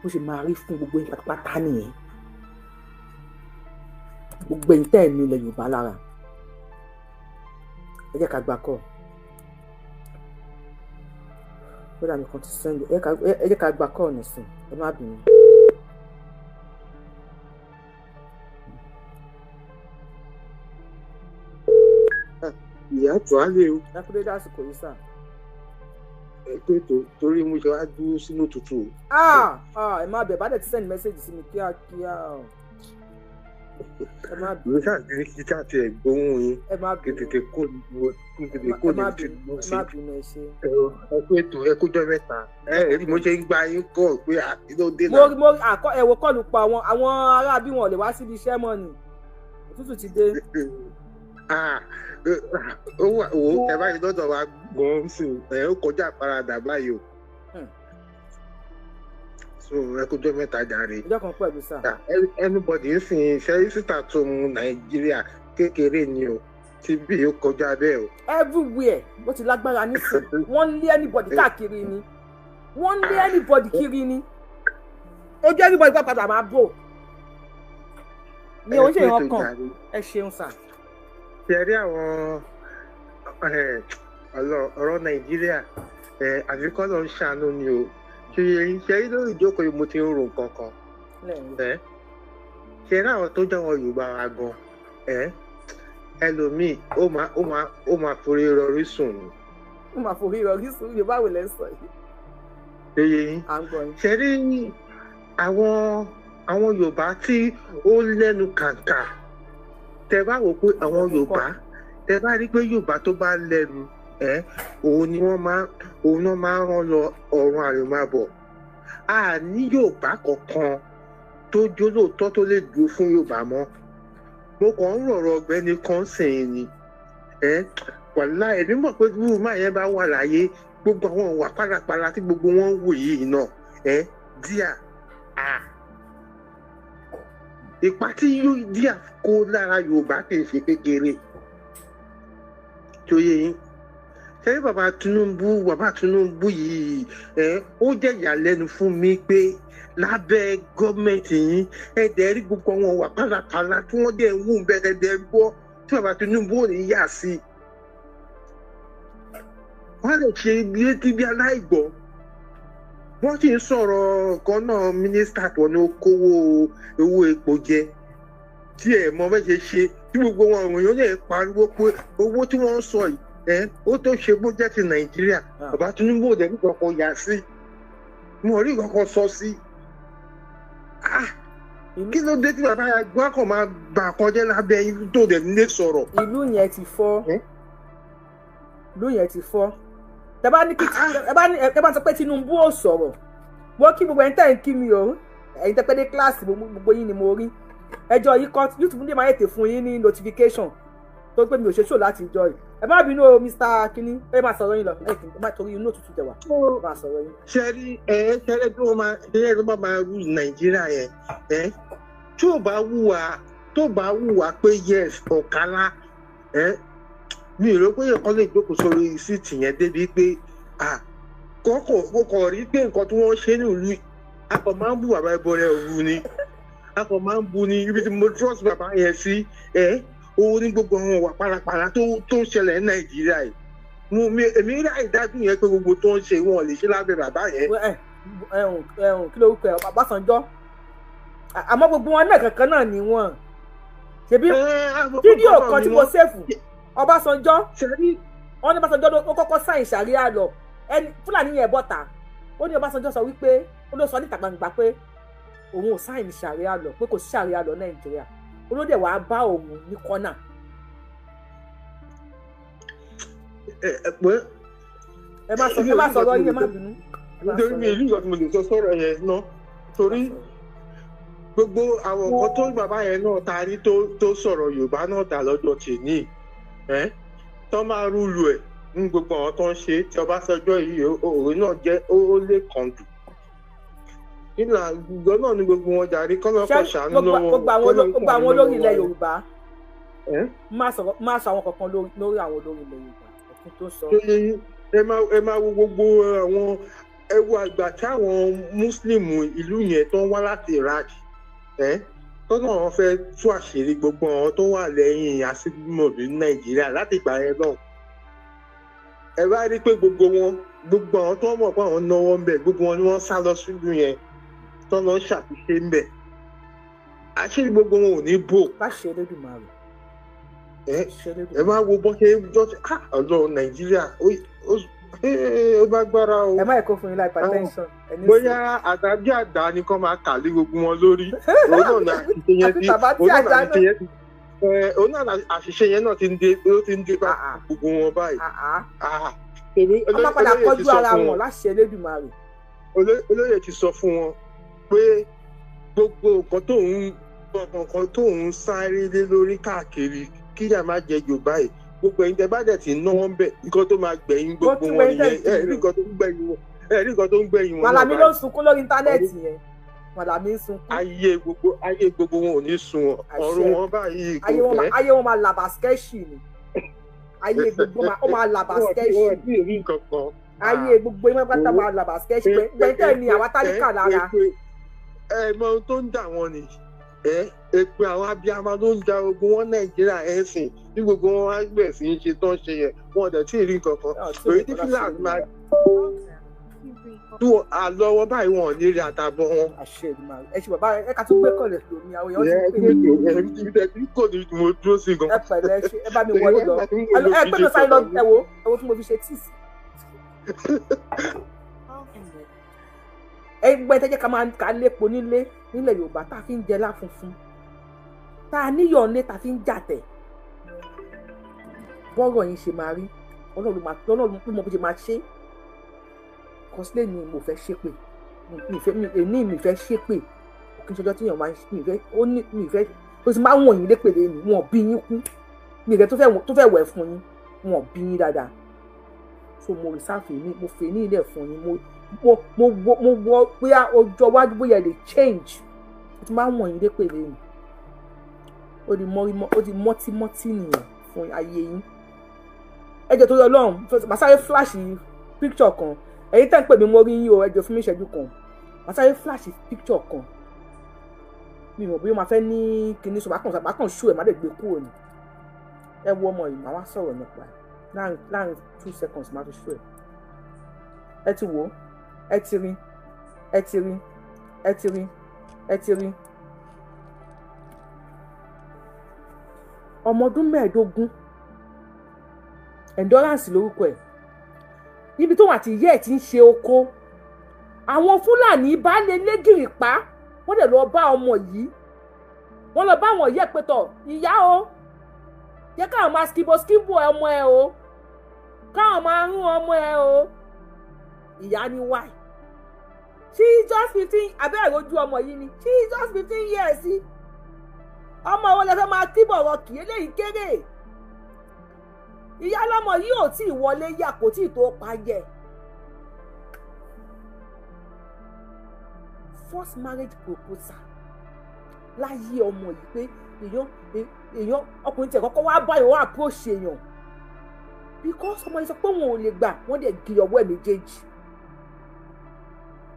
bó ṣe máa rí fún gbogbo yín pátápátá nìyẹn. Gbogbo ẹ̀yin tẹ́ ẹ̀ ní ilẹ̀ Yorùbá lára, ẹ jẹ́ ká gbà kọ́ brother mi kan ti sẹ́ndì, ẹ jẹ́ ká gbà kọ́ nísìn, ẹ má bínú. Ìyá tó á lè o. Ẹ kú dédé àsìkò yìí sà. Ẹ pé torí mo ṣe wá dúró sínú òtútù. Ẹ má bẹ̀, bá dẹ̀ ti send message sí mi kíákíá o. Ẹ má bínú. Mo ṣáà ní kí ká tiẹ̀ gbóhùn yín. Ẹ má Kí bínú. tètè kó kí tètè kó Ẹ má níbi tí bínú, mo ẹ sí. má bínú, ẹ ṣé. Ẹ kú ètò, ẹ kújọ́ mẹ́ta. Ẹ rí mo ṣe ń gba yín kọ́ pé àkílódé Mo náà. mo àkọ ẹ̀wò kọlù pa àwọn ará bí wọn ò lè wá síbi iṣẹ́ mọ́ ni. Òtútù ti dé. Ó wà wò ẹ báyìí lọ́dọ̀ wa gan-an sí ẹ ó kọjá àparadà báyìí o. So ẹ kújọ́ mẹ́ta jàre. Ìjọ kan pẹ̀lú sà. Anybody ń sìn ṣe síta tó mu Nàìjíríà kékeré ni o, tí bí ó kọjá bẹ́ẹ̀ o. Everywhere bó ti lágbára nísìn, wọ́n ń lé anybody káàkiri ni. Wọ́n ń lé anybody kiri ni. Ojú everybody bá padà máa bò. Mi ò ń ṣe ìran kan. Ẹ ṣeun sà. Ṣe rí àwọn ọ̀rọ̀ Nàìjíríà àfikọ́ ló ń ṣàánú ni o. Ṣe rí lórí ìjókòó yìí mo ti ń ro nǹkan kan. Ṣe rí àwọn tó jẹ́ àwọn Yorùbá wa gan, ẹlòmíì ó máa forí rọrí sùn ni. Ó máa forí rọrí sùn, Yorùbá wo lẹ ń sọ yìí? Ṣe yé yín? À ń gbọ́ yín. Ṣe rí àwọn Yorùbá tí ó lẹ́nu kàǹkà, tẹ bá wò pé àwọn Yorùbá, tẹ bá rí pé Yorùbá tó bá lẹ́nu òun ni wọ́n máa òun náà máa rán lọ ọ̀run àrèmábọ̀. A ní Yorùbá kankan tó jólóòtọ́ tó lè dúró fún Yorùbá mọ́. Mo kàn ń rọ̀rọ̀ ọ̀gbẹ́ni kan sìn ni wàhálà ẹ̀mí mọ̀ pé wúrúmọ̀ yẹn bá wà láyé, gbogbo àwọn ìwà pálapàla tí gbogbo wọn ń wò yìí náà díà ipa tí díà kó lára Yorùbá kì í ṣe kékeré. Tó yé yín? Ṣé bàbá Tinubu yìí ó jẹ́ ìyàlẹ́nu fún mi pé lábẹ́ gọ́ọ̀mẹ̀ntì yín ẹ dẹ̀ rí gbogbo àwọn ìwà pálapàla tí wọ́n dẹ̀ ń wù bẹ́ẹ̀ dẹ̀ gbọ́ tí bàbá Tinubu ò ní yà sí i. Wọ́n lè ṣe létí bí aláìgbọ́. Wọ́n sì ń sọ̀rọ̀ kan náà, mínísítà tó ní ó kówó owó epo jẹ tí ẹ̀ mọ bẹ́ẹ̀ ṣe ṣe tí gbogbo wọn àwọn èèyàn lè pariwo pé owó tí wọ́n ń sọ yìí ó tó ṣe bó jẹ́ ti Nàìjíríà. Bàbá Tinubu ò dẹ̀ ní kankan yà sí, mo rí kankan sọ sí. Kí ló dé tí bàbá yà kàn máa bà kọjá lábẹ́ yín tó dẹ̀ nílé sọ̀rọ̀? Ìlú yẹn ti fọ́, ìlú yẹn ti fọ́. Tẹ bá ní kí ẹ bá sọ pé Tinubu ò sọ̀rọ̀, mo kí gbogbo ẹ̀yin tẹ́ ń kí mi o, ẹ̀yin tẹ́ pẹ́ dé kíláàsì gbogbo yín ni mo rí. Ẹjọ́ yìí kọ́ YouTube ní máa tètè fún yín ní notification tó pé mi ò ṣe ṣò láti ìjọ yìí. Ẹ má bínú o Mr. Kínní, ẹ má sọ̀rọ̀ yín lọ, ẹ má torí inú òtútù tẹ̀wà, ẹ má sọ̀rọ̀ yín. Ṣe rí ṣẹlẹ bí wọn máa ṣẹlẹ ló máa rú Nàìjíríà yẹn tó bá wùwà tó bá wùwà pé yes ọ̀kálá mi ò rò pé èèyàn kan lè jókòó sórí síìtì yẹn débi pé kọ́kọ́ rí pé nǹkan tí wọ́n ṣe nílùú a kò máa ń bú bàbá ẹbọ rẹ òru ni, a kò máa ń bú ni. Ibi tí mo trust bàbá yẹn sí òun ní gbogbo àwọn ìwà pálapàla tó ń ṣẹlẹ̀ ní Nàìjíríà yìí. Èmi rí àìdájú yẹn pé gbogbo tó ń ṣe wọn ò lè ṣe lábẹ́ bàbá yẹn. Kí ló rúkọ ẹ Ọbásanjọ́? Àmọ́ gbogbo wọn náà kankan náà ni wọ́n. Ṣebí fídíò kan tí mo ṣèfù Ọbásanjọ́, wọ́n ní Ọbásanjọ́ ló kọ́kọ́ sáìn ṣàríà lọ, ẹni Fúlàní yẹn bọ́ta, ó ní Ọbásanjọ́ sọ wípé ó ló sọ níta gbangba pé òun ò sáìn ṣàríà lọ, pé kò sí ṣàríà lọ Nàìjíríà, olóde wàá bá òun ní kọ́nà. Ẹ má sọ̀rọ̀ yín, ẹ má bínú. Nítorí mi ìlú ìgbà tí mo lè sọ sọ̀rọ̀ yẹn náà, torí gbogbo àwọn nǹkan tó bàbá yẹn náà ta rí tó sọ̀rọ̀ Yorùbá náà dà lọ́jọ́ tèmi. Tó máa rúlu ẹ̀ ní gbogbo àwọn tó ń ṣe tí Ọbásanjọ́ yìí òun náà jẹ́ ó lè kàn jù. Nílà gbogbo náà ni gbogbo wọn jàre kọ́lọ́kọ̀ ṣàánú lọ́wọ́. Gbogbo àwọn olórí ilẹ̀ Yorùbá máa sọ àwọn kankan lórí àwọn olórí ilẹ̀ Yorùbá òfin tó sọ. Ẹ máa wo gbogbo àwọn ẹ wo àgbà táwọn mùsùlùmí ìlú yẹn tó ń wá láti Iraq tọ́nà wọn fẹ́ tú àṣírí gbogbo àwọn tó wà lẹ́yìn àṣìmọ̀bí Nàìjíríà láti ìgbà yẹn náà. Ẹ bá rí i pé gbogbo wọn gbogbo àwọn tó mọ̀ pé àwọn náwó ń bẹ̀ gbogbo wọn ni wọ́n sá lọ sílùú yẹn tó lọ ṣàtúnṣe ń bẹ̀. Àṣírí gbogbo wọn ò ní bò. Báṣe Elédùmarè. Ẹ máa wo bó ṣe jọ ọ̀dọ̀ Nàìjíríà ó bá gbára o. Ẹ má kó fún yín láì hypertension. Bóyá àtàbí àdá ni kò máa kà lé gbogbo wọn lórí. Òun náà àṣìṣe yẹn náà ti ń dé ó ti ń dé bá gbogbo wọn báyìí. Wọ́n máa padà kọjú ara wọn láṣẹ Elédùmarè. Olóyè ti sọ fún wọn pé gbogbo nǹkan tóun sáré lé lórí káàkiri kíyà má jẹ Yorùbá yìí gbogbo ẹ̀yin tẹ́ bá dẹ̀ ti ná wọn bẹ̀ nǹkan tó máa gbẹ̀yìn gbogbo wọn nìyẹn ẹ rí nǹkan tó ń gbẹ̀yìn wọn ẹ rí nǹkan tó ń gbẹ̀yìn wọn. Màlàmí ló ń sunkún lórí íńtánẹ́ẹ̀tì yẹn. Màlàmí ń sunkún. Ayé gbogbo wọn ò ní sun wọn ọ̀run wọn báyìí kò fẹ́. Ayé wọn máa làbà skẹ́ṣì ni. Ayé gbogbo ó máa làbà skẹ́ṣì. Ayé gbogbo ìmọ̀ pátá máa làbà skẹ́ṣì gbẹ̀ntẹ́ ni àwa tálíkà lára. Ẹ mọ ohun tó ń dà wọn ni èpè àwọn abiyamọ ló ń ja ogun wọn Nàìjíríà ẹ sìn bí gbogbo wọn wá gbẹ̀ sí í ṣe tán ṣe yẹn wọn dẹ̀ tí ì rí nǹkan kan èyí tí Fúlàní máa tú àlọ́ wọn báyìí wọn ò ní rí àtàbọ̀ wọn. Àṣẹ ìmọ̀ ẹ ṣe bàbá ẹ ká tún gbé kọ̀lẹ̀ lómi àwọn èèyàn ti pè mí. Kò ní mo dúró sí gan. Ẹ pẹ̀lẹ́ ṣe ẹ bá mi wọlé lọ ẹ pé mi sáré lọ ẹ wo ẹ wo tí mo fi ṣe tíì sí. Ẹgbẹ́ tẹ́jẹ́ ká máa ká lépo nílé nílẹ̀ Yorùbá tá a fi ń jẹ láfunfun tá a níyọ̀ nílé tá a fi ń jàtẹ̀ bọ́rọ̀ yín ṣe máa rí Ọlọ́run mọ bó ṣe máa ṣe kọ́sílẹ̀ ni mo fẹ́ ṣépè èmi mi fẹ́ ṣépè òkè ṣọjọ́ tí èèyàn máa ń mi fẹ́ ó ní mi fẹ́ ó sì máa ń wọ̀nyí lépè lẹ́nu wọn bí yín kú mi ìrẹ́ tó fẹ́ wẹ̀ fún yín wọn bí yín dáadáa so mo rìsáàfì ní mo fè ní ilẹ̀ fún yín mo wọ bóyá ọjọ́ iwájú bóyá lè change ó ti máa ń wọ̀nyí lépè lẹ́nu ó di mọ́tímọ́tí nìyẹn fún ayé yín. Ẹ jẹ́ torí Ọlọ́run màá sáré flash picture kan ẹ̀yin tẹ́ ń pè mí mo rí yín o ẹ jọ̀ọ́ fún mi ìṣẹ́jú kan màá sáré flash picture kan mi mọ̀ bóyá máa fẹ́ ní kinní sọ màá kàn ṣú ẹ̀ má lè gbé kúrò ní ẹ wo ọmọ yìí màá wá sọ̀rọ̀ nípa ẹ̀ láàrin 2 seconds má fi ṣú ẹ̀. Ẹ ti wò ó ẹ ti rí ẹ ti rí ẹ ti rí ẹ ti rí ọmọ ọdún 15 endurance lórúkọ ẹ̀ níbi tó wà tí ìyá ẹ̀ ti ń ṣe oko àwọn Fúlàní baálé lẹ́gìrì pa wọ́n dẹ̀ lọ bá ọmọ yìí wọ́n lọ bá àwọn ìyá ẹ̀ pẹ̀tọ̀ ìyá o jẹ́ káwọn máa skibo skibo ọmọ ẹ o káwọn máa rún ọmọ ẹ o ìyá ni why she is just 15 abẹ́ ìrojú ọmọ yìí ni she is just 15 years ọmọ wo lẹ fẹ́ máa kíbọ̀ rọ kì í eléyìí kéré ìyá lọmọ yìí ò tí ì wọlé yà kò tí ì tó pa jẹ. First marriage proposal láyé ọmọ yìí pé èèyàn ọkùnrin tiẹ̀ kọ́kọ́ wá báyìí wọ́n approach èèyàn because ọmọ yìí sọ pé òun ò lè gbà wọ́n dẹ̀ gé ọwọ́ ẹ̀ méjèèjì.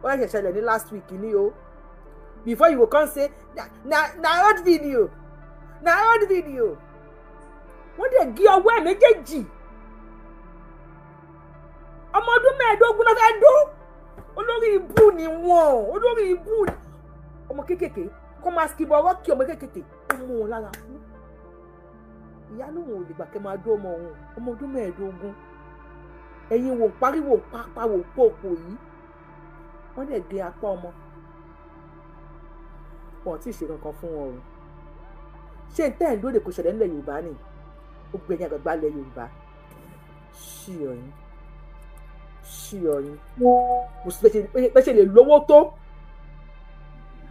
Ó ṣẹ̀ṣẹ̀ ṣẹlẹ̀ ní last week ni o before you go come say na old video na old video wọ́n dẹ̀ gé ọwọ́ ẹ̀ méjèèjì ọmọ ọdún 15 náà fẹ́ dún olórí ibú ni wọ́n olórí ibú ni ọmọ kéékèèké kọ́ máa skibọ̀ ọwọ́ kí ọmọ kéékèèké ó mú wọn lára kú ìyá lòun ò lè gbà kẹ́ máa dún ọmọ òun ọmọ ọdún 15 ẹ̀yin wò pariwo pápá wò pòpò yìí wọ́n dẹ̀ gé apá ọmọ wọn ò tí ì ṣe kankan fún wọn o ṣé n tẹ́ ẹ̀ lóde kò ṣẹlẹ̀ nílẹ̀ Yorùbá ni gbogbo ẹ̀yin àgbàgbà ilẹ̀ Yorùbá ṣì ọ̀yìn ṣì ọ̀yìn kò sí bẹ́ẹ̀ ṣe lè lówó tó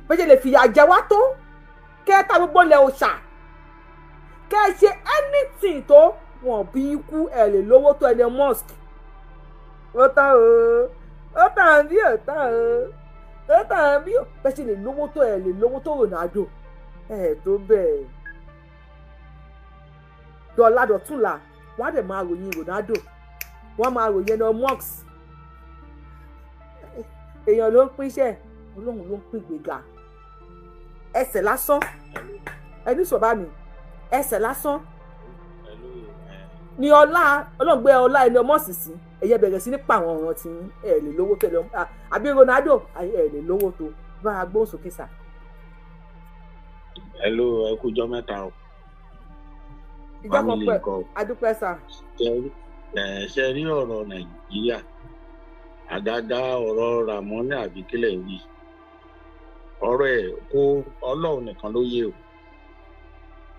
bẹ́ẹ̀ ṣe lè fìyà jẹ wá tó kẹ́ẹ̀ta gbogbo ilẹ̀ òòṣà kẹ́ ẹ ṣe anything tó Wọn bí ikú ẹ lè lówó tó Elon Musk. Ó tán o, ó tàn bí ó tán o, ó tàn bí ó. Bẹ́ẹ̀ ṣe lè lówó tó, ẹ lè lówó tó Ronaldo, ẹ tó bẹ́ẹ̀. Dọ̀là dọ̀túnla wọ́n á dẹ̀ máa ròyìn Ronaldo, wọ́n máa ròyìn Elon Musk. Èèyàn ló ń pínṣẹ́, Ọlọ́run ló ń pín ìgbéga. Ẹsẹ̀ lásán, ẹni sọ bá mi, ẹsẹ̀ lásán ni ọlá Ọlọ́run gbé ọlá Elon Musk sí. Ẹ̀yẹ bẹ̀rẹ̀ sí ní pa àwọn ọ̀ràn tí ẹ lè lówó tó àbí Ronaldo, ẹ lè lówó tó. Bá a gbóhùn sókè sà. Hello, ẹ kú ọjọ́ mẹ́ta o. Ìjọ kan pẹ̀, adúpẹ́ sà. Ṣe rí ọ̀rọ̀ Nàìjíríà, àgàgà ọ̀rọ̀ Ramoni àbíkílẹ̀ wí, ọ̀rọ̀ ẹ̀ kó Ọlọ́run nìkan ló yé o.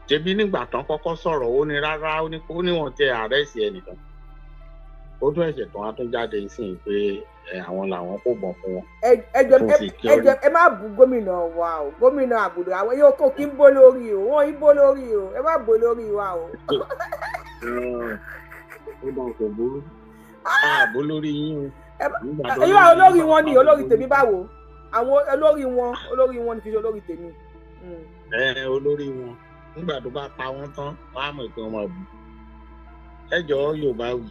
Ṣebí nígbà tán kọ́kọ́ sọ̀rọ̀, ó ní rárá, ó ní wọ́n tẹ àrẹ́sì ẹnìkan. Ó tún ẹ̀sẹ̀ tán á tún jáde sí i pé àwọn làwọn kò bọ̀ fún wọn. Ẹ jọ̀ọ́ ẹ má bú gómìnà wa o, gómìnà àbùdó àwọn yóò kó kí n bó lórí o, wọ́n ń bó lórí o, ẹ má bó lórí wa o. Ó bá kò burú, ààbò lórí yín o. Èyí wà olórí wọn ni olórí tèmi báwo, àwọn olórí wọn, olórí wọn ni kì í ṣe olórí tèmi. Olórí wọn nígbà tó bá pa wọ́n tán, wọ́n á mọ̀ pé wọ́n máa bù. Ẹ jọ̀ọ́ Yorùbá wì,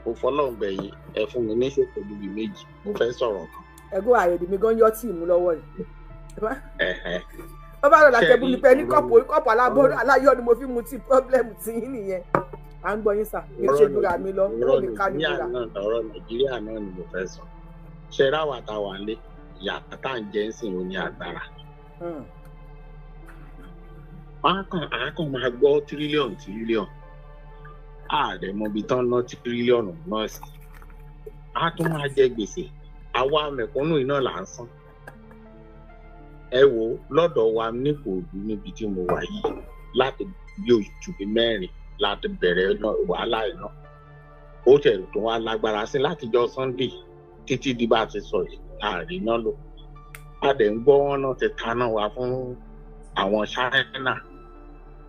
mo fọlọ́run bẹ̀ yín, ẹ fún mi ní ṣètò bíbí méjì, mo fẹ́ sọ̀rọ̀ kan. Ẹ̀gbọ́n àyèdè mi gan yọ tíì mú lọ́wọ́ yìí. Ó bá lọ́la tẹ́bú mi pé ní kọ́ọ̀pù aláyọ̀ ni mo fi mu tíì, pọ́blẹ́mù tí yín nìyẹn. À ń gbọ́ yín sà, mi ṣe dúra mi lọ, ó mi ká ní búra. Ọ̀rọ̀ Nàìjíríà náà ni mo fẹ́ sọ. Ṣe ráwà tá wà lé, ìyà tá à ń jẹ ń sìn ó ní agbára. Wọ́n á kàn máa gbọ́ tírílíọ̀nù tírílíọ̀nù. Ààrẹ mọbi tán ná tírílíọ̀nù náà sí. A tún máa jẹ gbèsè, àwa mẹ̀kúnnù iná là ń san. Ẹ wo lọ́dọ̀ wa ní Ìkòròdú níbi tí mo wà yìí, láti bí oṣù bíi mẹ́rin láti bẹ̀rẹ̀ wàhálà iná. Ó tẹ̀ tó wá lágbára sí látijọ́ Sunday títí di bá a ti sọ yìí, ààrẹ iná lò. A dẹ̀ ń gbọ́ wọn náà ti taná wa fún àwọn China.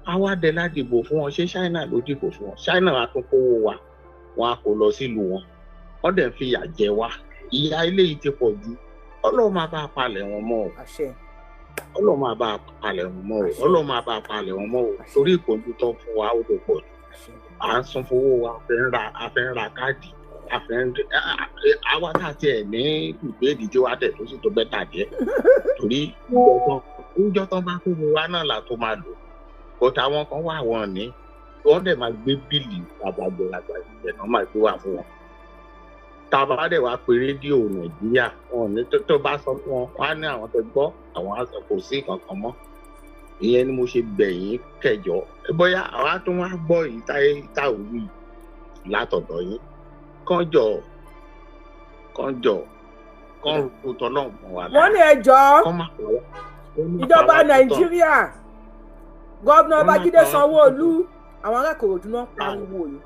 Àwa dẹ̀ la dìbò fún wọn, ṣé China ló dìbò fún wọn? China á tún kówó wa, wọn á kó lọ sílùú wọn. Wọ́n dẹ̀ fi ìyà jẹ wá. Ìyà ilé yìí ti pọ̀ jù. Ọlọ́run máa bá a palẹ̀ wọn mọ́ o. Ọlọ́run máa bá a palẹ̀ wọn mọ́ o. Ọlọ́run máa bá a palẹ̀ wọn mọ́ o. Torí ìpọ́njú tó ń fún wa ó lè pọ̀ jù. À ń san fowó wa, a fẹ́ ń ra káàdì, a fẹ́ ń àwa tá a tiẹ̀ ní ìgbéèdì tí wàá tẹ̀ tó sì tó bẹ́tà díẹ̀. Torí níjọ́ tán bá fún wa náà là tó máa lò. But àwọn kan wà wọ́n ní, wọ́n dẹ̀ máa gbé bíìlì àgbàgbẹ̀ràgbà náà máa gbé wà fún wọn. Tá a bá dẹ̀ wá pe rédíò Nàìjíríà, wọn ní tó bá sọ fún wọn, wọn á ní àwọn tó gbọ́, àwọn á sọ kò sí kankan mọ́. Ìyẹn ni mo ṣe bẹ̀ yín kẹjọ. Bóyá àwa tún wá gbọ́ yìí tá ò wí látọ̀dọ̀ yín. Kánjọ kánjọ kán ro tọ́lọ́run mọ́ wa. Wọ́n ní ẹjọ́ ìjọba Nàìjíríà, gómìnà Babájídé Sanwó-Olú, àwọn ará Ìkòròdú náà pariwo yìí.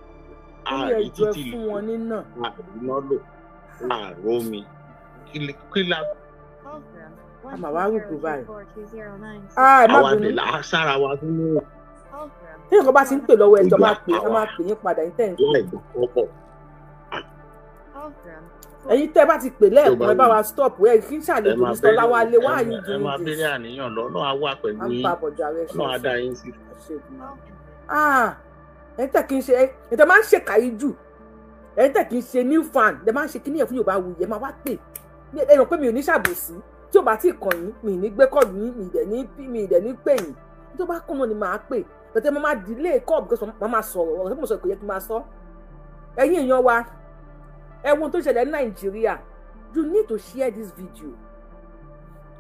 Ó ní ẹjọ́ ẹ fún wọn nínà. Àrùn lò, àrò mi, kí la. Àmà wá rúgbò báyìí. Àwa dè là sára wa fún mi. Tí nǹkan bá ti ń pè lọ́wọ́ ẹjọ́ máa pè é, máa pè yín padà yín tẹ̀ ń pè. Ẹ̀yin tẹ́ bá ti pè lẹ́ẹ̀kan, ẹ bá wa stop ẹ kí n ṣàlejò Mr. Ọláwálé, why are you doing this? Ẹ máa bẹ̀rẹ̀ àníyàn lọ, Ọlọ́run á wà pẹ̀lú yín, Ọlọ́run á dá yín sí. Ẹ̀yin tẹ́ kì í ṣe, ẹ̀yin tẹ́ máa ń ṣèkà yìí jù, ẹ̀yin tẹ́ kì í ṣe new fan, ẹ máa ń ṣe kíní ẹ̀ fún Yorùbá Wuyì, ẹ máa wá pè. Ẹ rò pé mi ò ní ṣàbòsí, tí ò bá tí ì kàn yín, mi ì ní gbé kọ́ọ̀lù yín, mi ì dẹ̀ ní pè yín. Tó bá kàn náà ni màá pè, bẹ̀tẹ̀ mo máa delay call because màá máa sọ̀rọ̀, ọ̀rọ̀ tí mo sọ kò yẹ kí n máa sọ. Ẹ̀yin èèyàn wa, ẹ wo ohun tó ṣẹlẹ̀ ní Nàìjíríà, you need to share this video.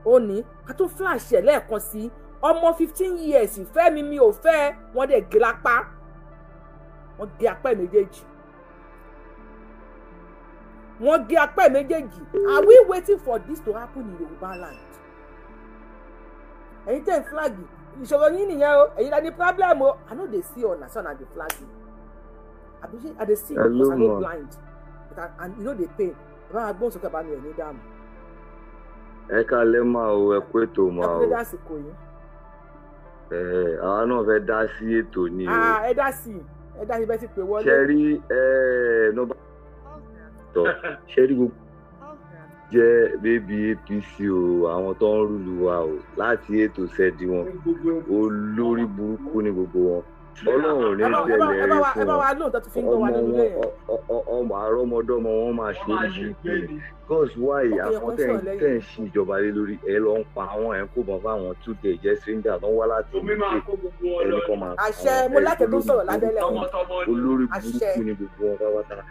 Ó ní ká tún flash ẹ̀ lẹ́ẹ̀kan sí, ọmọ 15 years fẹ́ mi mi ò fẹ́, wọ́n dẹ̀ gé lápá, wọ́n gé apá ẹ̀ méjèèjì, wọ́n gé apá ẹ̀ méjèèjì. Are we waiting for this to happen in Yorùbá land? Ẹ̀yin tẹ́ ń flag, ìṣòro yín nìyẹn o, ẹ̀yin la ní problem o. I no dey see una, so una dey flag. Àbí ṣe I dey see because I no blind. But and you know dey pain. Bàbá wa gbóhùn sókè bá mi ẹ̀ ní dààmú. Ẹ kálẹ́ máa o, ẹ kú ètò máa o. Ẹ kú dédé àsìkò yìí. Àwa náà fẹ́ dá sí ètò ni o. Ẹ dá sí, Ẹ dá ibẹ̀ ti pè wọlé. Ṣe rí nọ́mbà tọ ṣe rí gbogbo jẹ́ bébí APC o, àwọn tó ń rúlu wa o láti ètò ṣẹ́ẹ̀dì wọn, olórí burúkú ní gbogbo wọn. Ọlọ́run ní tẹ̀lé rí fún wọn, ọmọ wọn ọmọ àrọ́mọdọ́mọ wọn máa ṣe oríṣiríṣi ni. Because why àwọn tẹ̀ ń ṣe ìjọba lé lórí ẹ lọ ń pa àwọn ẹ̀ ń kó bọ̀ fáwọn tó tẹ̀ jẹ́ stranger tó ń wá láti ìlú ẹnì kan máa pa àwọn olórí burúkú ní gbogbo wọn pátápátá.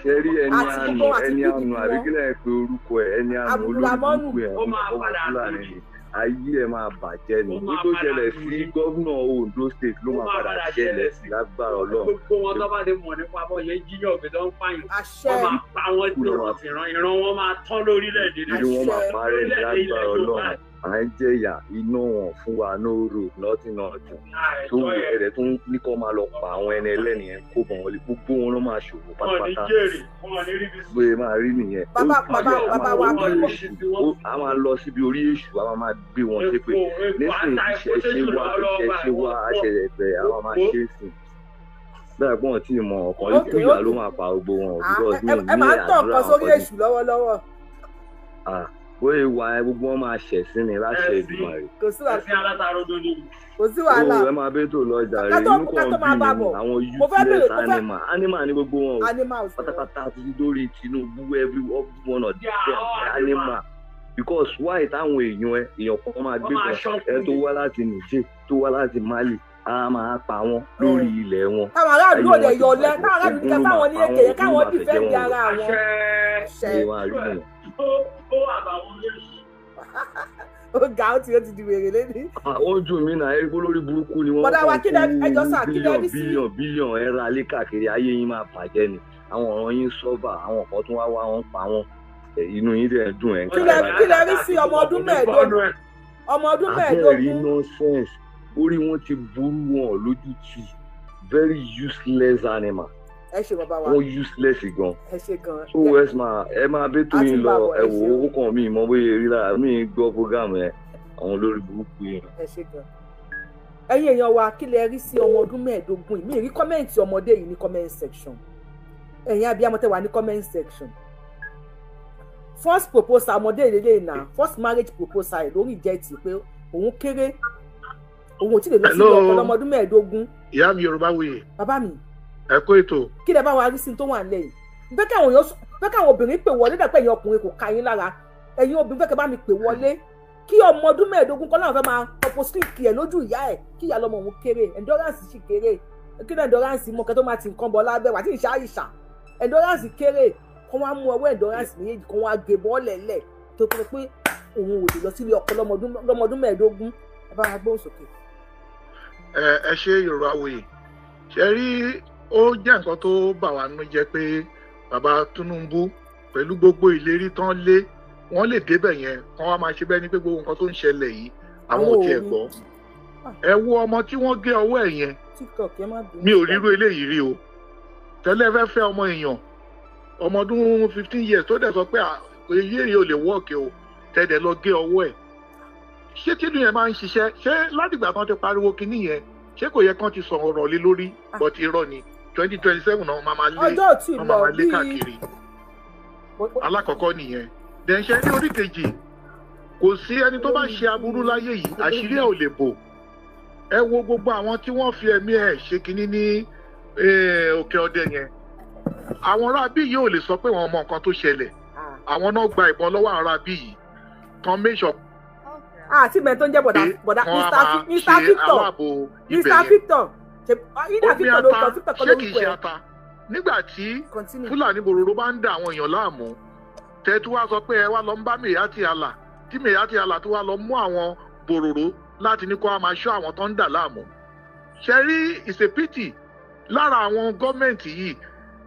Ṣe rí ẹni àánú, ẹni àánú àbíkílẹ̀ pé orúkọ ẹ̀ ẹni àánú olórí burúkú ẹ̀ ọmọ Fúlàní ni, ayé ẹ máa bàjẹ́ ni. Ní tó ṣẹlẹ̀ sí gómìnà Ondo State ló máa padà ṣẹlẹ̀ sí lágbára Ọlọ́run. Gbogbo wọn tó bá ti mọ̀ nípa bọ́ yẹn jíyàn pé tó ń pààyàn, wọ́n máa pa wọ́n tí ìran wọn máa tán lórílẹ̀‐èdè náà. Ìran wọn máa parẹ́ ní lágbára Ọlọ́run. À ń jẹ̀yà iná wọn fún wa, no road, nothing nothing. Tó ẹ̀rẹ̀ tó ń ní kó máa lọ pa àwọn ẹni ẹlẹ́ni ẹ̀ kó bọ̀ wọlé, gbogbo wọn ló máa ṣòfò pátápátá. Bóyá máa rí nìyẹn. A máa lọ síbi orí èṣù, a máa gbé wọn ṣépè. Nísìnyí ìṣẹ̀ṣe wa àṣẹ̀ṣẹ̀ bẹ̀rẹ̀, a máa ṣe é sìn. Bẹ́ẹ̀ pọ́n tí mọ ọ̀kan ikú ìyá ló máa pa gbogbo wọn. Ẹ máa ń tàn nǹkan sórí èṣù lọ́wọ́lọ́wọ́. Bóyá ìwà ẹ gbogbo wọn máa ṣẹ̀ sí ni láṣẹ Èdùmàrè. Kò sí wàhálà. Kò sí wàhálà. Ẹ máa bẹ́ẹ̀ tó lọ jàre, inú kan bí mi àwọn useless animal animal ni gbogbo wọn o pátápátá títí dórí Tinubu every one of them animal. Because why táwọn èèyàn ẹ èèyàn kan máa gbé kan ẹ tó wá láti Niger tó wá láti Mali, a máa pa wọn lórí ilẹ̀ wọn. Táwọn aráàlú ò lè yọlẹ, táwọn aráàlú ní kẹ fáwọn ní èkè yẹn káwọn dìfẹ́ǹdì ara wọn. Ó ga, ó ti di wèrè lẹ́ni. Ó dùn mí náà, ẹ̀rí lórí burúkú ni wọ́n kàn kó bílíọ̀n bílíọ̀n ẹ̀ ra lé káàkiri, ayé yín máa bàjẹ́ ni. Àwọn ọ̀ràn yín sọ́fà, àwọn kan tún wá wá wọn pa wọn, inú yín dẹ̀ dùn ẹ̀ ń kára. Kí lẹ rí sí ọmọ ọdún mẹ́ẹ̀ẹ́dógún? Ọmọ ọdún mẹ́ẹ̀ẹ́dógún. Abẹ́rẹ́ nonsense, orí wọn ti burú wọn lójú ti, very useless animal. Ẹ ṣe bàbá wa. Wọ́n useless gan. Ẹ ṣe gan. So ẹ máa ẹ máa bẹ́ tó yín lọ, ẹ wò ó kàn mí mọ bóyá rí lára mi gbọ́ program yẹn, àwọn olórí burúkú yẹn. Ẹ ṣe gan. Ẹ̀yin èèyàn wa, kí lẹ rí sí ọmọ ọdún mẹ́ẹ̀ẹ́dógún yìí? Mi rí comment ọmọdé yìí ní comment section. Ẹ̀yin abiyamọ tẹ́ wà ní comment section. First proposal ọmọdé yìí lélẹ́yìn náà, first marriage proposal lórí ìjẹ́tì pé òun kéré, òun ò tí lè lọ sí ọkọ lọ́mọdún mẹ́ẹ̀ẹ́dógún. Ìyá mi Yorùbáwùyí. Bàbá mi. Ẹ kú ètò. Kí lẹ bá wa rí sí tó wà nílẹ̀ yìí? Bẹ́ẹ̀ káwọn èèyàn, bẹ́ẹ̀ káwọn obìnrin pè wọlé, dàpẹ́ ẹ̀yin ọkùnrin kò ka yín lára. Ẹ̀yin obìnrin fẹ́ kẹ́ bá mi pè wọlé. Kí ọmọ ọdún mẹ́ẹ̀ẹ́dógún kọ́ láwọn fẹ́ máa opposite ẹ̀ lójú ìyá ẹ̀, kí ìyá lọ́mọ òun kéré, endurance sì kéré. Kí ni endurance mọ kẹ́ tó máa ti nǹkan bọ̀ lábẹ́ wà tí ì ṣáàyìṣà. Endurance kéré, kó wá mú ọwọ́ endurance méjèèjì kó wá gé bọ́ọ̀lẹ̀ lẹ̀ tó pé òun ò lè lọ sílé ọkọ lọ́mọdún mẹ́ẹ̀ẹ́dógún. Ẹ bá wa gbóhùn sókè. Ẹ ṣe Yorùbáwùyí. Ṣe rí, ó jẹ́ nǹkan tó bà wá nínú jẹ́ pé bàbá Tinubu pẹ̀lú gbogbo ìlérí tán lé, wọ́n lè débẹ̀ yẹn kán wá máa ṣe bẹ́ẹ̀ ni pé gbogbo nǹkan tó ń ṣẹlẹ̀ yìí àwọn ò tiẹ̀ gbọ́. Ẹ wo ọmọ tí wọ́n gé ọwọ́ ẹ̀ yẹn, mi ò rírú eléyìí rí o. Tẹ́lẹ̀ fẹ́ fẹ́ ọmọ èèyàn ọmọ ọdún 15 years tó dẹ̀ sọ pé èyí èyí ò lè wọ́ọ̀kì o, tẹ́lẹ̀ lọ gé ọwọ́ ẹ̀. Ṣé tínú yẹn máa ń ṣiṣẹ́? Ṣé látìgbà kan ti pariwo kinní yẹn, ṣé kò yẹ kán ti sọ̀rọ̀ ọ̀rọ̀ lé lórí? But irọ́ ni, 2027 náà máa máa lé, máa máa lé káàkiri. Alákọ̀ọ́kọ́ nìyẹn. Dẹ̀nṣẹ́ ní orí kejì, kò sí ẹni tó bá ṣe aburú láyé yìí, àṣírí ẹ̀ ò lè bò. Ẹ wo gbogbo àwọn tí wọ́n fi ẹ̀mí ẹ̀ ṣe kinní ní Òkè Ọdẹ yẹn. Àwọn aráabí yìí ò lè sọ pé wọ́n mọ nǹkan tó ṣẹlẹ̀. Àwọn náà gba ìbọn lọ́wọ́ àwọn aráabí yìí. Kan make sure àti mẹ́rin tó ń jẹ́ bọ̀dà bọ̀dà Mr. Victor, Mr. Victor, Ida Victor ló kọ, Victor kọ́ lórúkọ ẹ̀. Nígbà tí Fúlàní bòròró bá ń da àwọn èèyàn láàmú, tẹ́tú wá sọ pé ẹ wá lọ ń bá Miyetti Allah, tí Miyetti Allah tó wá lọ mú àwọn bòròró láti ní kó wá máa ṣọ́ àwọn tó ń dà láàmú. Ṣe rí, it's a pity lára àwọn gọ́ọ̀mẹ̀ntì yìí,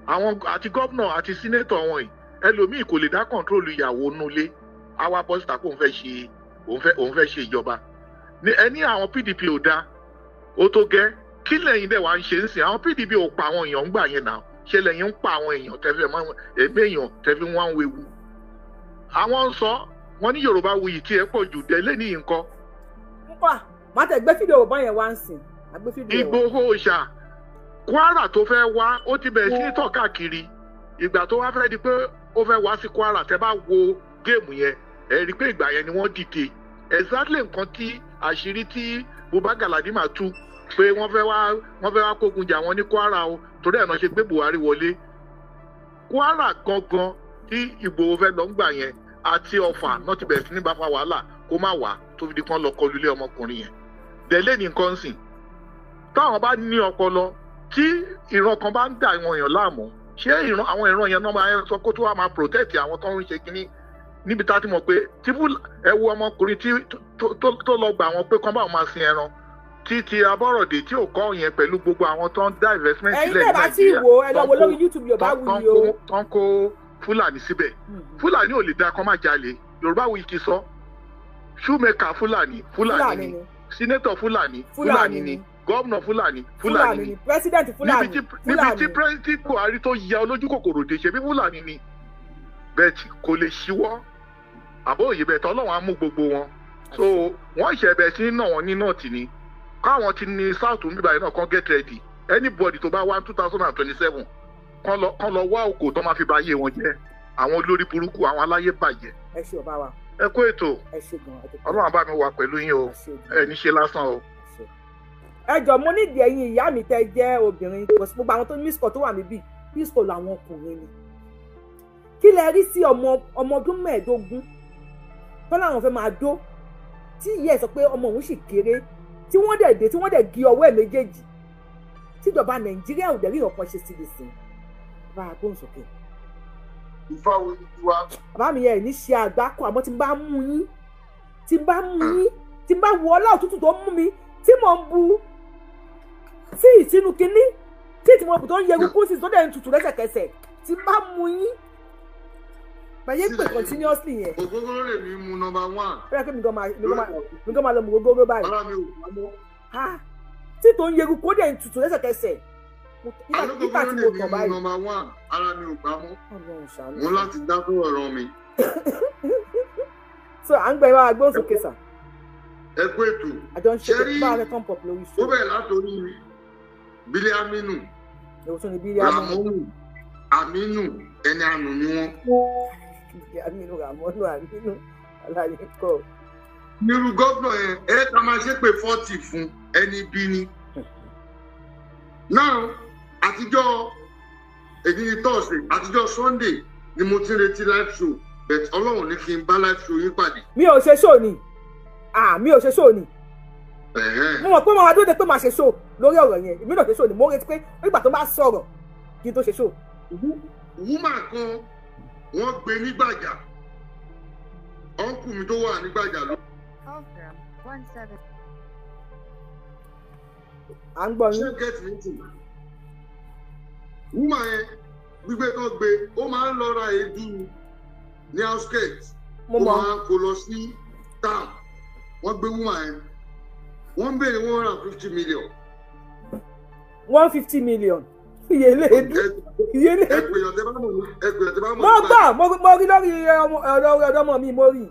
àwọn àti gọ́vnà àti sínétọ̀ wọn yìí, ẹlòmíì kò lè dá kọ̀ǹtrólù ìyàwó nulẹ̀, àwa bọ́sítà kò ń fẹ́ ṣe òun fẹ́ ṣe ìjọba. Ẹni àwọn PDP ò dáa, ó tó gẹ́, kí lẹ́yìn dẹ̀ wá ń ṣe ń sìn? Àwọn PDP ò pa àwọn èèyàn ń gbà yẹn náà, ṣe lẹ́yìn ń pa àwọn èèyàn tẹ́fẹ́ ẹ̀mí èèyàn tẹ́fẹ́ wọ́n ń wewu. Àwọn ń sọ wọ́n ní Yorùbáwùyí tí ẹ pọ̀ jù délé ní nǹkan. Npa má tẹ̀ gbé fídíò bọ́ yẹn wá ń sìn. Àgbé fídíò ẹ̀ wá. Ìgbòho Òòṣà, Kwara tó fẹ́ wá, ó ti bẹ̀rẹ̀ sí ní tọ̀ káàkiri. Ìgbà tó wá fẹ́ di pé ó fẹ́ wá sí Kwara, tẹ́ bá wo game yẹn, ẹ rí i pé ìgbà yẹn ni wọ́n dìde. Exactly nǹkan tí àṣírí tí Buba Galadima tú pé wọ́n fẹ́ wá kógun jà wọ́n ní Kwara o, torí ẹ̀ náà ṣe gbé Buhari wọlé. Kwara gangan tí Ìgbòho fẹ́ lọ ń gbà yẹn àti Ọ̀fà náà ti bẹ̀rẹ̀ sí ní bá fa wàhálà kó má wá, tó fi di kán lọ kọlu ilé ọmọkùnrin yẹn. Délé ní nǹkan sìn, táwọn bá ní ọpọlọ, tí ìran kan bá ń dà àwọn èèyàn láàmú, ṣé ìran àwọn ìran yẹn náà máa sọ kó tó wá máa protect àwọn tó ń ṣe kínní níbi tá a ti mọ̀ pé tí ẹ wo ọmọkùnrin tí tó lọ gbà wọn pé kán bá wọn máa sin ẹran, tí ti Abọ́rọ̀dé tí ò kọ́ yẹn pẹ̀lú gbogbo àwọn tó ń dá investment Ẹ̀yin sílẹ̀ tẹ́ ní bá tí Nàìjíríà, wò, ẹ lọ wo tó ń lórí YouTube Yorùbá Wuyì o. tó ń kó Fúlàní síbẹ̀. Fúlàní ò lè dá kán má jalè. Yorùbá Wuyì ti sọ, shoemaker Fúlàní, Fúlàní Fúlàní ni. ni. Senator Fúlàní, Fúlàní Fúlàní ni. ni. Gómìnà Fúlàní, Fúlàní Fúlàní ni. ni. President Fúlàní. Níbi tí Fúlàní. President Buhari tó ya olójú kòkòrò dé, ṣe bí Fúlàní ni, bẹ́ẹ̀ tí kò lè ṣíwọ́ àbó òye bẹ́ẹ̀ tọ́. Ọlọ́run á mú gbogbo wọn. So wọ́n ìṣẹ̀bẹ̀ sí náà wọn ní north ni, káwọn ti ní south níbí yìí náà kàn get ready. Anybody tó bá wá 2027, kán lọ wá òkò tó máa fi ba ayé wọn jẹ́, àwọn olórí burúkú, àwọn aláyé bàjẹ́. Ẹ ṣe, ọba wa. Ẹ kó ètò. Ẹ ṣe gan, ẹ tó. Ọlọ́run á bá mi wà pẹ̀lú yín o. Ẹ ní ṣe lásán o. Ẹ jọ, mo nídìí ẹ̀yin ìyá mi tẹ́ jẹ́ obìnrin. Kò sí gbogbo àwọn tó miss call tó wà níbí, miss call làwọn ọkùnrin ni. Kí lẹ rí sí ọmọ ọdún 15 tó láwọn fẹ́ máa dó, tí ìyá ẹ̀ sọ pé ọmọ òun sì kéré, tí wọ́n dẹ̀ dé, tí wọ́n dẹ̀ gé ọwọ́ ẹ̀ méjèèjì, tíjọba Nàìjíríà ò dẹ̀ rí ọ̀kan ṣe sí lè sìn? Bá a gbóhùn sókè. Ifá wo ni tiwa? Bàbá mi yẹn ní ṣe àgbákò, àmọ́ tí n bá mú yín, tí n bá mú yín, tí n bá wọ ọlá òtútù tó mú mi, tí mò ń bu tí ìsínú kinní tí mo bù tó ń yẹgu kú sí, tó dẹ̀ ń tutù lẹ́sẹ̀kẹsẹ̀, tí n bá mú yín bẹ̀yẹ pé continuously yẹn. Ògógóró lè mi mu number one. Ó yẹ kí mi gan máa lọ mú gógóró báyìí. Ara mi ò pa mọ́. Ha, tí tó ń yẹgu kó dẹ̀ ń tutù lẹ́sẹ̀kẹsẹ̀ nígbà tí mo Ògógóró lè mi tàn mu báyìí. number one. Ara mi ò pa mọ́. Ọlọ́run ṣàánú. Mo láti dá fún ọ̀rọ̀ mi. So à ń gbẹ ìwà agbóhùnsókè sà. Ẹ kú ètò. Àjọ ń ṣe Ṣé rí bá a fẹ́ pump up lórí ó show. bẹ̀rẹ̀ látòrí Bílí Aminu, Èwo tún ni Bílí Aminu? Ramonu, Aminu, ẹni àánú ni wọ́n. Bílí Aminu, Ramonu, Aminu aláyé kọ́. Nírú gómìnà yẹn, ẹ ká máa ṣe pé 40 fún ẹni bí ni. Now, àtijọ́ èyí ni Thursday, àtijọ́ Sunday ni mo ti ń retí live show, but Ọlọ́run ní kí n bá live show yín pàdé. Mi ò ṣe show ni. Ah, mi ò ṣe show ni. Ẹ̀hẹ́n. Mo mọ̀ pé mo máa dúró de pé màá ṣe show lórí ọ̀rọ̀ yẹn. Èmi náà ṣe show ni. Mo ń retí pé nígbà tó bá sọ̀rọ̀ kí n tó ṣe show. Woman kan, wọ́n gbé nígbàjà, uncle mi tó wà nígbàjà ló. Call from 17. À ń gbọ́ yín. Ṣé get me too? Woman yẹn, gbígbé tó gbé, ó máa ń lọ ra èédú ní outskirt. Mo Ó mọ̀. máa ń kó lọ sí town. Wọ́n gbé woman yẹn, wọ́n ń béèrè 150 million. 150 million, iye léèdú, iye léèdú. Ẹgbẹ̀yàn tẹ bá mọ̀ ní, ẹgbẹ̀yàn tẹ bá mọ̀ Mo nígbà gbọ́, mo rí lórí ọ̀dọ̀ ọmọ mi, mo rí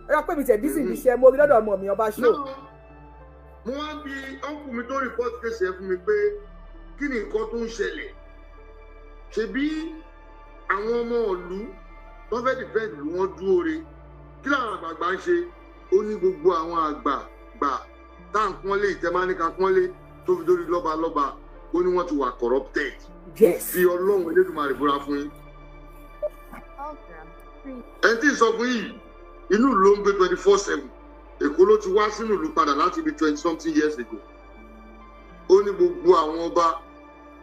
ẹ pé mi tẹ̀ bí sì fi ṣe, mo rí lọ́dọ̀ ọmọ mi ọba ṣó. Náà mo wá ń bi uncle mi tó report case yẹn fún mi pé kí ni nǹkan tó ń ṣẹlẹ̀. Ṣebí àwọn ọmọ ìlú tó fẹ́ defend ìlú, wọn dúró re, kí làwọn àgbààgbà ń ṣe? Ó ní gbogbo àwọn àgbààgbà tá à ń pọ́nlé, ìtẹ́máníkà pọ́nlé, tó fi dórí lọ́balọ́ba, ó ní wọ́n ti wà corrupted. Fi Ọlọ́run Elédùmarè búra fún yín. Call from 3. Ẹni tí ì sọ fún yìí, inú ìlú ló ń gbé 24/7. Èkó ló ti wá sínú ìlú padà láti ibi 20 something years ago. Ó ní gbogbo àwọn ọba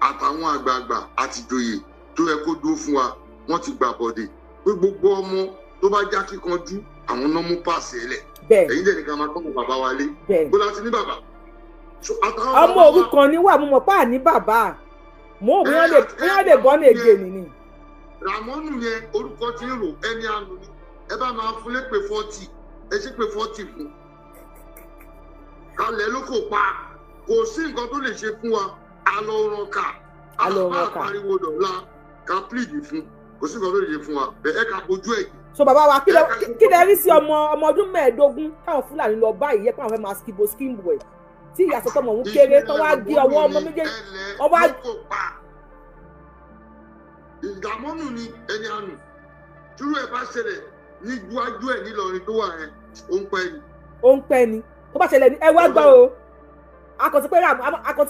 àtàwọn àgbààgbà àtìjòyè tó yẹ kó dúró fún wa, wọ́n ti gbà bọ̀dẹ̀ pé gbogbo ọmọ tó bá já kíkanjú, àwọn náà mú pàṣẹ lẹ̀. Ẹ̀yin dẹ̀ ní ká máa tọ́kọ̀ bàbá wa lé bó láti ní bàbá. So, àtàwọn Ọmọ bàbá wa- òrukàn ni wà, mo mọ̀ pé àní bàbá mo ò bóyá lè bọ́ ní ègè nìní. Ramonu yẹn, orúkọ tí ń rò, ẹni àánú ni. Ẹ bá máa fún lépè 40, ẹ ṣe pé 40 fún kalẹ̀ ló kò pa, kò sí nǹkan tó lè ṣe fún wa. Alọ́run ká Alọ́run ká. Pariwo dọ̀la ká plead fún, kò sí nǹkan tó lè ṣe fún wa bẹ́ẹ̀, ẹ ká bójú ẹ̀. So bàbá wa, kí lẹ rí sí ọmọ ọdún 15 táwọn Fúlàní lọ báyìí yẹ pé àwọn fẹ́ máa skibo skimbo ẹ̀, Tí ìyá sọ tọmọ òun kéré tó wá gé ọwọ́ ọmọ méjèèjì ọwọ́. Ìdààmú ni ẹni àánú tírú ẹ bá ṣẹlẹ̀ níwájú ẹ nílọrin tó wà yẹn, ó ń pẹ́ ni. Ó ń pẹ́ ni. Tó bá ṣẹlẹ̀ ní ẹ wá gbọ́ o, akọ̀tí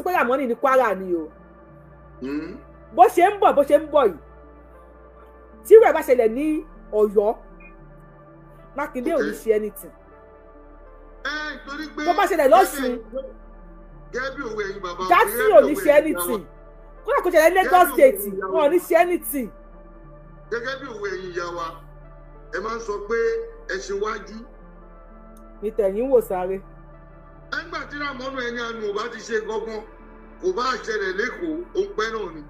pé Ràmọ́nì ní Kwara ni o. Bó ṣe ń bọ̀, bó ṣe ń bọ̀ yìí, tírú ẹ bá ṣẹlẹ̀ ní Ọ̀yọ́, Mákindé ò ní ṣe anything. Tó bá ṣẹlẹ̀ lọ́sùn, Jackson ò ní ṣe anything. Kódà kó ṣẹlẹ̀ Lagos State, wọn ò ní ṣe anything. Gẹ́gẹ́ bí òwe ẹ̀yin ìyá wa, ẹ máa ń sọ pé ẹ ṣe wájú. Ní tẹ̀yìn wò sáré. Ẹgbà tí Ràmọ́nù ẹni àánú ò bá ti ṣe gangan, kò bá ṣẹlẹ̀ lẹ́kọ̀ọ́, ó ń pẹ́ náà ni.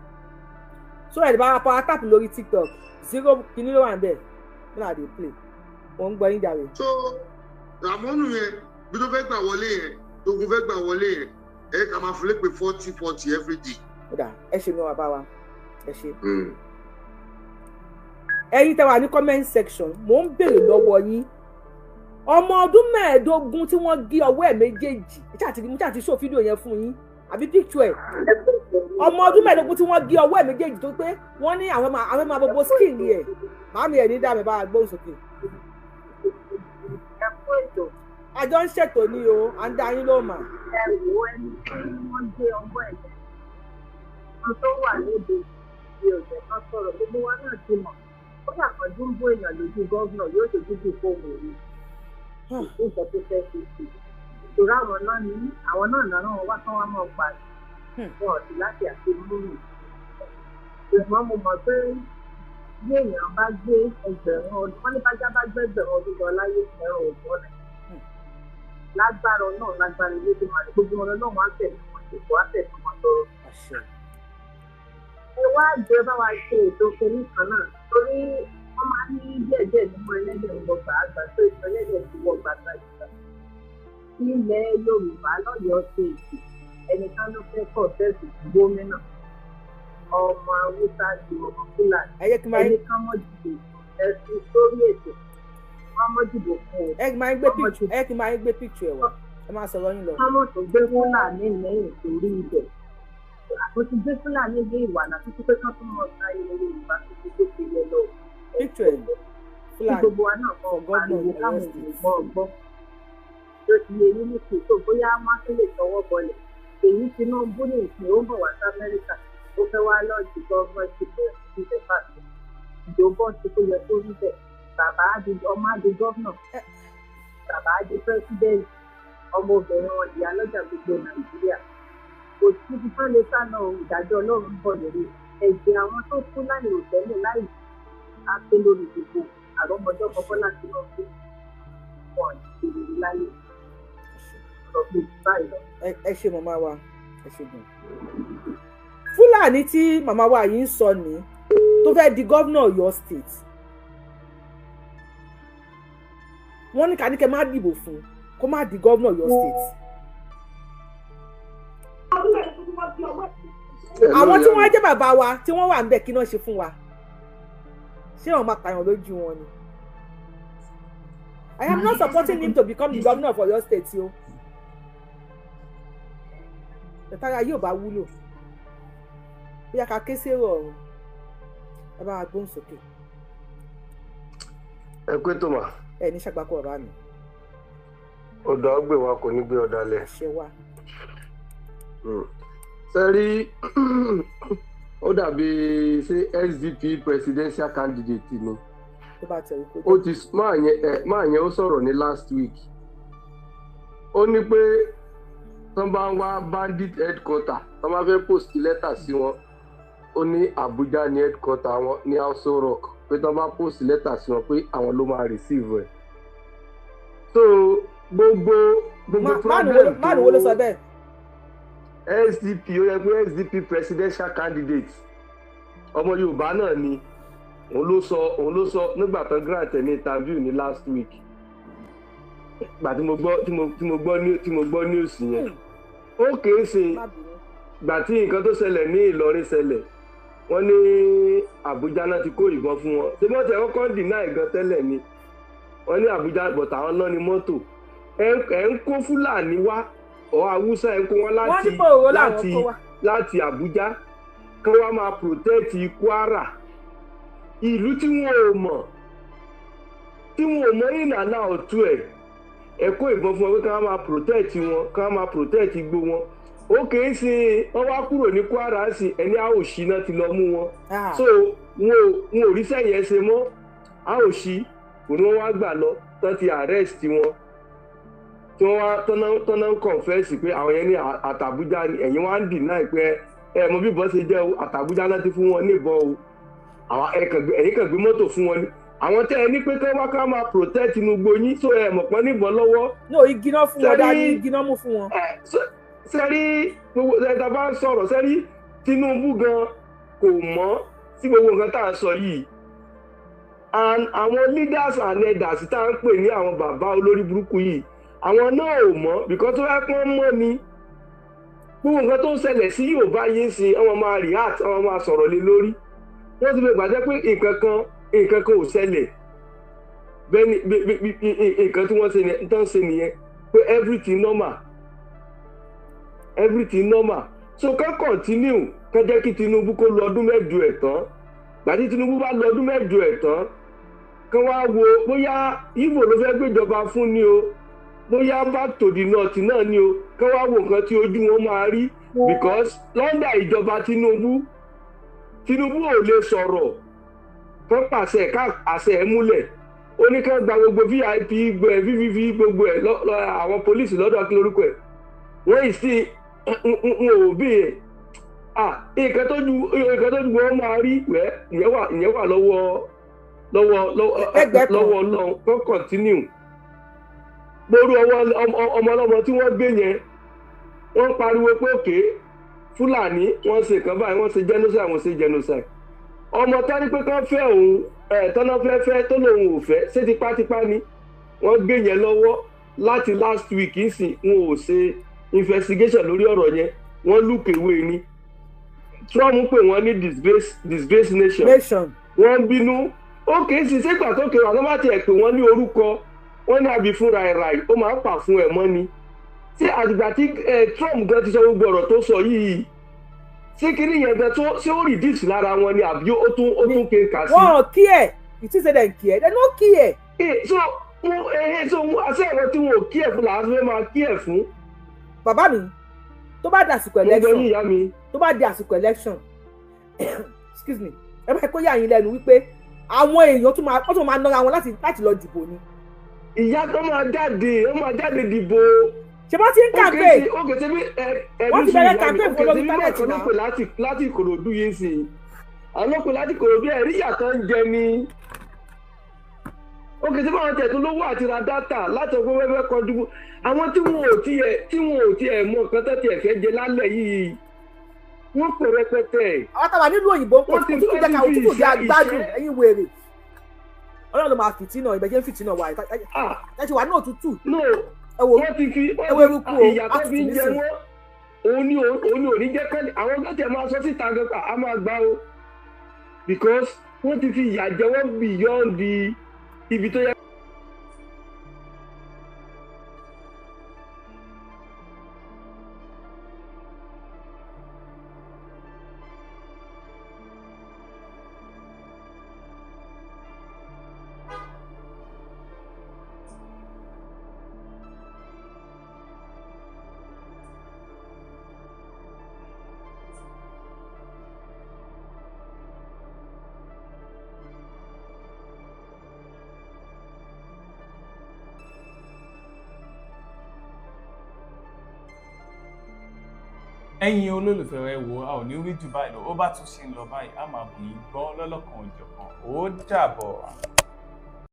So ẹ̀ lè bá wa power tap lórí TikTok zero kìíní ló wà ń bẹ̀ when I dey play, mo ń gbọ́ yín jàre. So Ràmọ́nù yẹn, bí tó fẹ́ gbà wọlé yẹn, tógun fẹ́ gbà wọlé yẹn, ẹ kà máa fúlẹ̀ pé 40-40 every day. Ó dà, ẹ ṣe mi wà bá wa, ẹ ṣe. Ẹ̀yin tẹ́ wà ní comment section, mò ń béèrè lọ́wọ́ yín. Ọmọ ọdún 15 tí wọ́n gé ọwọ́ ẹ̀ méjèèjì, mo ṣáà ti show fídíò yẹn fún yín àbí picture ẹ̀. Ọmọ ọdún 15 tí wọ́n gé ọwọ́ ẹ̀ méjèèjì, tó pé wọ́n ní àwọn máa gbogbo skin ẹ̀. Màámi ẹ̀ ní dàmí bá a gbóhùn sókè. Àjọ ń ṣètò ní o, à ń dá yín lóhùn mà. Ẹ wo ẹni tí wọ́n gé ọwọ́ ẹ̀ yẹn, wọn tó wà lóde bí ọ̀jẹ̀ kan sọ̀rọ̀, gbogbo wa náà ti mọ̀. Ó yà kan dúró èèyàn lójú gọ́vnà yóò ṣe dúdú fóònù rí nǹkan tó fẹ́ ṣe sí ìṣòro. Àwọn náà ní àwọn náà náà wọn wá kán wá mọ̀ pa wọn ò sí láti àti múlù. Ṣùgbọ́n mo mọ̀ pé bí èèyàn bá gbé ẹgbẹ̀rún ọdún, wọ́n ní bájá bá gbé ẹgbẹ̀rún ọdún lọ láyé, ẹ̀rọ ògbọ́n rẹ̀ lágbára náà, lágbára ilé tó máa gbogbo wọn náà, wọn á tẹ̀lé wọn ṣètò, á tẹ̀lé wọn lọ. Ẹ wá jẹ bá wa ṣe ètò kínní kan náà, torí wọ́n máa ń ní díẹ̀díẹ̀ nínú ẹlẹ́dẹ̀ ń wọgbà àgbà tó ètò ẹlẹ́dẹ̀ ti wọ gbàgbà ìgbà. Ilẹ̀ Yorùbá lọ́yọ̀ọ́ ṣèèṣì, ẹnìkan ló fẹ́ kọ̀ tẹ̀sí gómìnà, ọmọ Haúsá ju ọmọ Fúlàní, ẹnìkan mọ̀ dìbò ẹ̀sìn sórí ètò, wọ́n mọ̀ dìbò fún o. Ẹ kì máa ń gbé picture, ẹ kì máa ń gbé picture ẹ wá, ẹ máa sọ̀rọ̀ yín lọ. Wọ́n mọ̀ tó gbé Fúlàní lẹ́yìn torí ibẹ̀ àtúntò ti gbé Fúlàní ní ìwà náà títí pé kán tún mọ̀ ọ́ta ilẹ̀ Yorùbá títí tó fi yẹ lọ. Picture ẹ Fúlàní gbogbo wa náà mọ̀ pariwo káwọn èèyàn mọ̀ gbọ́ tó ti yẹ nínú kìtò bóyá wọ́n á tún lè tọwọ́ bọlẹ̀. Èyí Tinubu ní ìsìn, ó ń bọ̀ wá sí Amẹ́ríkà, ó fẹ́ wá lọ́ọ̀jì gọ́ọ̀mọ̀tì bẹ̀rẹ̀ sí ilẹ̀ fàṣẹ ìjọba ti kó yẹ kó rí bẹ́ẹ̀. Bàbá á di ọmọ, á di gọ́vnà, bàbá á di pírẹ́sídẹ̀ǹtì, ọmọbìnrin wọn ìyá lọ́jà gbogbo Nàìjíríà. Kò sí ibi tán lè sá lọ, ìdájọ́ Ọlọ́run ń bọ̀ lórí ẹ̀jẹ̀ àwọn tó kú láì rò tẹ́lẹ̀, láì á pé lórí gbogbo àrọ́mọdọ́mọ Bọ́lá Tinubu wọn ìrírí láyé ọ̀rọ̀ bíi báyìí lọ. Ẹ ṣe màmá wa, ẹ ṣe gan. Fúlàní tí màmá wa yìí ń sọ ní tó fẹ́ di gómìnà Ọ̀yọ́ State, wọ́n ní kàníkẹ́ má dìbò fún kó má di gómìnà Ọ̀yọ́ State. Àwọn tí wọ́n jẹ́ bàbá wa tí wọ́n wà ń bẹ̀, kí náà ṣe fún wa? Ṣé wọ́n máa pààyàn lójú wọn ni? I am not supporting him to become the governor of Oyo State o. Tẹ̀tara yóò bá wúlò bóyá ká ké sí èrò ọ̀run. Ẹ bá wa gbóhùn sókè. Ẹ pé tó mà. Ẹ ní ṣàgbákò ọ̀rá mi. Ọ̀dọ̀ ọgbẹ́ wa kò ní gbé ọ̀dàlẹ̀. Ṣé wa. Sẹ́rí, ó dàbí ṣé SDP presidential candidate ni. Tó bá tẹ̀wé kó. Ó ti máa yẹn, ẹ máa yẹn, ó sọ̀rọ̀ ní last week. Ó ní pé tán bá ń wá bandit headquarter, tán bá fẹ́ post lẹ́tà sí wọn, ó ní Abuja ní headquarter wọn ní Aso Rock, pé tán bá post lẹ́tà sí wọn, pé àwọn ló máa receive ẹ̀. So gbogbo problem tó máàlù wo ló sọ bẹ́ẹ̀? SDP, ó yẹ pé SDP presidential candidate, ọmọ Yorùbá náà ni, òun ló sọ nígbà tán grant ẹ̀ ní interview ní last week. Gbà tí mo gbọ́ news yẹn, ó kìí ṣe gbà tí nǹkan tó ṣẹlẹ̀ ní Ìlọrin ṣẹlẹ̀, wọ́n ní Àbújá náà ti kó ìbọn fún wọn. Ṣé wọ́n ti kọ́kọ́ deny gan tẹ́lẹ̀ ni? Wọ́n ní Àbújá, but àwọn náà ní mọ́tò ẹ̀ ń kó Fúlàní wá. Ọ Haúsá, ẹ ń kó wọn Wọ́n láti ní bòrò làwọn láti kó wá. láti Àbújá kí wọ́n máa protect Kwara, ìlú tí wọn ò mọ̀, tí wọn ò mọ̀ in and out ẹ̀. Ẹ kó ìbọn fún wọn pé kí wọ́n máa protect wọn, kí wọ́n máa protect igbó wọn. Ó kìí ṣe wọ́n wá kúrò ní Kwara sí ẹni àòṣì náà ti lọ mú wọn. So wọn ò rí sẹ́yìn ẹ ṣe mọ́ àòṣì kò ní wọ́n wá gbà lọ tán ti arrest wọn, tí wọ́n wá tọ́nà ń confess pé àwọn yẹn ní àtàbújá ni. Ẹ̀yin wá ń deny pé ẹ mọ bí ìbọn ṣe jẹ́ o, àtàbújá náà ti fún wọn níbọn o. Àwọn ẹ̀yin kàn gbé mọ́tò fún wọn ni, àwọn tẹ́ ẹ ní pé kí wọ́n ká máa protect inú igbó yín, so ẹ mọ̀ pọ́n níbọn lọ́wọ́. No, igi náà fún wọn dání, igi náà mú fún wọn. Sẹ́rí gbogbo ẹ̀ta bá ń sọ̀rọ̀, sẹ́rí Tinubu gan kò mọ̀ sí gbogbo nǹkan tá à ń sọ yìí, and àwọn leaders and elders tá à ń pè ní àwọn bàbá olórí burúkú yìí, àwọn náà ò mọ̀, because tó bá pọ́n mọ́ ni gbogbo nǹkan tó ń ṣẹlẹ̀ sí Yorùbá yìí ń sin, àwọn máa react, àwọn máa sọ̀rọ̀ lé lórí. Wọ́n ti fi gbàjẹ́ pé nǹkan kan ò ṣẹlẹ̀. Bẹ́ẹ̀ ni nǹkan tí wọ́n ṣe tán ṣe nìyẹn, pé everything normal, everything normal. So kán continue, kán jẹ́ kí Tinubu kó lọ ọdún 8 ẹ̀ tán. Gbàtí Tinubu bá lọ ọdún 8 ẹ̀ tán, kán wá wo bóyá Igbo ló fẹ́ gbéjọba fún ni o, bóyá back to the north náà ni o. Kán wá wo nǹkan tí ojú wọn máa rí, because lọ́ndà ìjọba Tinubu, Tinubu ò lè sọ̀rọ̀ kán pàṣẹ ká àṣẹ ẹ̀ múlẹ̀. Ó ní kán gba gbogbo VIP gbogbo ẹ̀, VVV gbogbo ẹ̀, àwọn police lọ́dọ̀ kí lórúkọ ẹ̀ wọ́n yìí sí n ò bí ẹ̀. Ah, nǹkan tó ju wọn máa rí wẹ́, ìyẹn wà lọ́wọ́ Ẹgbẹ́ kan. lọ́wọ́ Ọlọ́run. Kó continue gbóru ọwọ́ ọmọ ọlọ́mọ tí wọ́n gbé yẹn. Wọ́n pariwo pé òkè Fúlàní wọ́n ṣe nǹkan báyìí, wọ́n ṣe genocide, wọ́n ṣe genocide. Ọmọ tání pé kán fẹ́ òun ẹ̀ tọ́nà fẹ́ fẹ́ tó lòun ò fẹ́, ṣé tipátipá ni wọ́n gbé yẹn lọ́wọ́ láti last week ìsìn? Wọn ò ṣe investigation lórí ọ̀rọ̀ yẹn, wọ́n look away ni. Trump pè wọ́n ní disgrace nation. Nation. Wọ́n ń bínú. Ó kì í sì ségbà tó kéré àwọn bá tiẹ̀ pè wọ́n ní orúkọ wọ́n ní àbí fúnra ẹ̀ ráì, ó máa ń pà fún ẹ̀ mọ́ ni. Ṣé àtìgbà tí Trump gan ti sọ gbogbo ọ̀rọ̀ tó sọ yìí, ṣé kí nìyẹn gan tó ṣé ó reduce lára wọn ni, àbí ó tún kéka sí? Wọn ò kí ẹ. You think say dem care? Dem no care. So wọn ẹ so wọn àṣẹ àwọn tí wọn ò kí ẹ fún làwọn fẹ́ máa kí ẹ fún. Bàbá mi, tó bá di àsìkò Mo gbọ́ election, yín, ìyá mi. tó bá di àsìkò election, excuse me, ẹ bá kó yà yín lẹ́nu wípé àwọn èèyàn tún máa, wọ́n tún máa nọra wọn láti lọ dìbò ni. Ìyá tó máa jáde, ó máa jáde dìbò. Ṣé wọ́n ti ń campaign? Ókè, ṣe bí ẹ ẹ Wọ́n ti bẹ̀rẹ̀ campaign fún olórí tálẹ̀tì náà. náà. Pè láti Ìkòròdú yìí sí i, àwọn ló pè láti Ìkòròdú, ẹ̀rí ìyàtọ̀ ń jẹ ni. Ókè, ṣé báwọn tẹ̀ tó lówó àti ra data láti ọgbọ́n wẹ́wẹ́ kọjú àwọn tí wọn ò tiẹ̀ mọ nǹkan tó tiẹ̀ fẹ́ jẹ lálẹ́ yìí, wọ́n pè rẹpẹtẹ. Àwọn táwa nílùú òyìnbó ń pọ̀, Wọ́n ti òtútù jẹ́ ká wọ́n ti òtútù fi jẹ́ iṣẹ́- agbádùn. Ẹ̀yin wèrè, Ọlọ́run ló máa fìtínà ìbẹ̀ jẹ́ ń fìtínà wà ẹ ti wà ní òtútù. No, ẹ wo, wọ́n ti fi ẹ wo eruku o. ìyà tó Á fi ń tutù jẹ nísìn. wọ́n, òun ni ò ní jẹ́ kẹ́lẹ́ àwọn tó tiẹ̀ máa sọ síta gan pa á máa gbá o, because wọ́n ti fi ìyà jẹ wọ́n beyond the ibi tó yẹ. Ẹ̀yin olólùfẹ́, ẹ wò, a ò ní rí jù báyìí lọ. Ó bá tún ṣe ń lọ báyìí, a máa bù yín gbọ́ lọ́lọ́kan òjọ̀kan. Ó dàbọ̀.